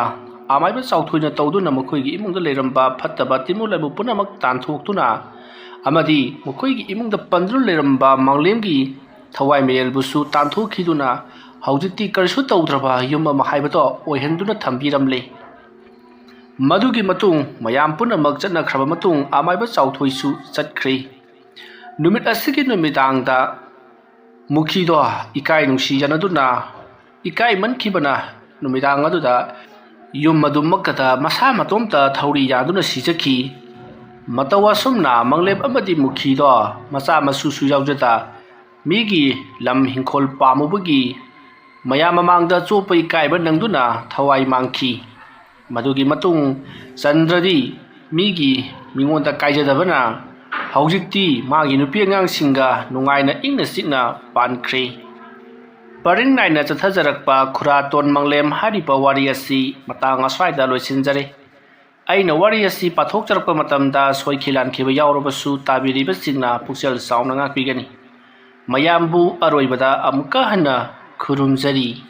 ꯑꯃꯥꯏꯕ ꯆꯥꯎꯊꯣꯏꯅ ꯇꯧꯗꯨꯅ ꯃꯈꯣꯏꯒꯤ ꯏꯃꯨꯡꯗ ꯂꯩꯔꯝꯕ ꯐꯠꯇꯕ ꯇꯤꯟꯃꯨ ꯂꯥꯏꯃꯨ ꯄꯨꯝꯅꯃꯛ ꯇꯥꯟꯊꯣꯛꯇꯨꯅ ꯑꯃꯗꯤ ꯃꯈꯣꯏꯒꯤ ꯏꯃꯨꯡꯗ ꯄꯟꯗꯨꯅ ꯂꯩꯔꯝꯕ ꯃꯥꯡꯂꯦꯝꯒꯤ ꯊꯋꯥꯏ ꯃꯤꯔꯦꯜꯕꯨꯁꯨ ꯇꯥꯟꯊꯣꯛꯈꯤꯗꯨꯅ ꯍꯧꯖꯤꯛꯇꯤ ꯀꯔꯤꯁꯨ ꯇꯧꯗ꯭ꯔꯕ ꯌꯨꯝ ꯑꯃ ꯍꯥꯏꯕꯗꯣ ꯑꯣꯏꯍꯟꯗꯨꯅ ꯊꯝꯕꯤꯔꯝꯂꯦ꯫ ꯃꯗꯨꯒꯤ ꯃꯇꯨꯡ ꯃꯌꯥꯝ ꯄꯨꯝꯅꯃꯛ ꯆꯠꯅꯈ꯭ꯔꯕ ꯃꯇꯨꯡ ꯑꯃꯥꯏꯕ ꯆꯥꯎꯊꯣꯏꯁꯨ ꯆꯠꯈ꯭ꯔꯦ꯫ ꯅꯨꯃꯤꯠ ꯑꯁꯤꯒꯤ ꯅꯨꯃꯤꯗꯥꯡꯗ ꯃꯨꯈꯤꯗꯣ ꯏꯀꯥꯏ ꯅꯨꯡꯁꯤ ꯌꯥꯅꯗꯨꯅ ꯏꯀꯥꯏꯃꯟꯈꯤꯕꯅ ꯅꯨꯃꯤꯗꯥꯡ ꯑꯗꯨꯗ ꯌꯨꯝ ꯑꯗꯨꯃꯛꯇꯗ ꯃꯁꯥ ꯃꯇꯣꯝꯇ ꯊꯧꯔꯤ ꯌꯥꯗꯨꯅ ꯁꯤꯖꯈꯤ꯫ ꯃꯇꯧ ꯑꯁꯨꯝꯅ ꯃꯪꯂꯦꯞ ꯑꯃꯗꯤ ꯃꯨꯈꯤꯗꯣ ꯃꯆꯥ ꯃꯁꯨꯁꯨ ꯌꯥꯎꯖꯗ ꯃꯤꯒꯤ ꯂꯝ ꯍꯤꯡꯈꯣꯜ ꯄꯥꯝꯃꯨꯕꯒꯤ ꯃꯌꯥꯝ ꯃꯃꯥꯡꯗ ꯆꯣꯞꯄ ꯏꯀꯥꯏꯕ ꯅꯪꯗꯨꯅ ꯊꯋꯥꯏ ꯃꯥꯡꯈꯤ꯫ ꯃꯗꯨꯒꯤ ꯃꯇꯨꯡ ꯆꯟꯗ꯭ꯔꯗꯤ ꯃꯤꯒꯤ ꯃꯤꯉꯣꯟꯗ ꯀꯥꯏꯖꯗꯕꯅ ꯍꯧꯖꯤꯛꯇꯤ ꯃꯥꯒꯤ ꯅꯨꯄꯤ ꯑꯉꯥꯡꯁꯤꯡꯒ ꯅꯨꯡꯉꯥꯏꯅ ꯏꯪꯅ ꯆꯤꯛꯅ ꯄꯥꯟꯈ꯭ꯔꯦ꯫ ꯄꯔꯤꯡ ꯅꯥꯏꯅ ꯆꯠꯊꯖꯔꯛꯄ ꯈꯨꯔꯥꯇꯣꯟ ꯃꯪꯂꯦꯝ ꯍꯥꯏꯔꯤꯕ ꯋꯥꯔꯤ ꯑꯁꯤ ꯃꯇꯥꯡ ꯑꯁ꯭ꯋꯥꯏꯗ ꯂꯣꯏꯁꯤꯟꯖꯔꯦ꯫ ꯑꯩꯅ ꯋꯥꯔꯤ ꯑꯁꯤ ꯄꯥꯊꯣꯛꯆꯔꯛꯄ ꯃꯇꯝꯗ ꯁꯣꯏꯈꯤ ꯂꯥꯟꯈꯤꯕ ꯌꯥꯎꯔꯕꯁꯨ ꯇꯥꯕꯤꯔꯤꯕꯁꯤꯡꯅ ꯄꯨꯛꯆꯦꯜ ꯆꯥꯎꯅ ꯉꯥꯛꯄꯤꯒꯅꯤ꯫ ꯃꯌꯥꯝꯕꯨ ꯑꯔꯣꯏꯕꯗ ꯑꯃꯨꯛꯀ ꯍꯟꯅ ꯈꯨꯔꯨꯝꯖꯔꯤ꯫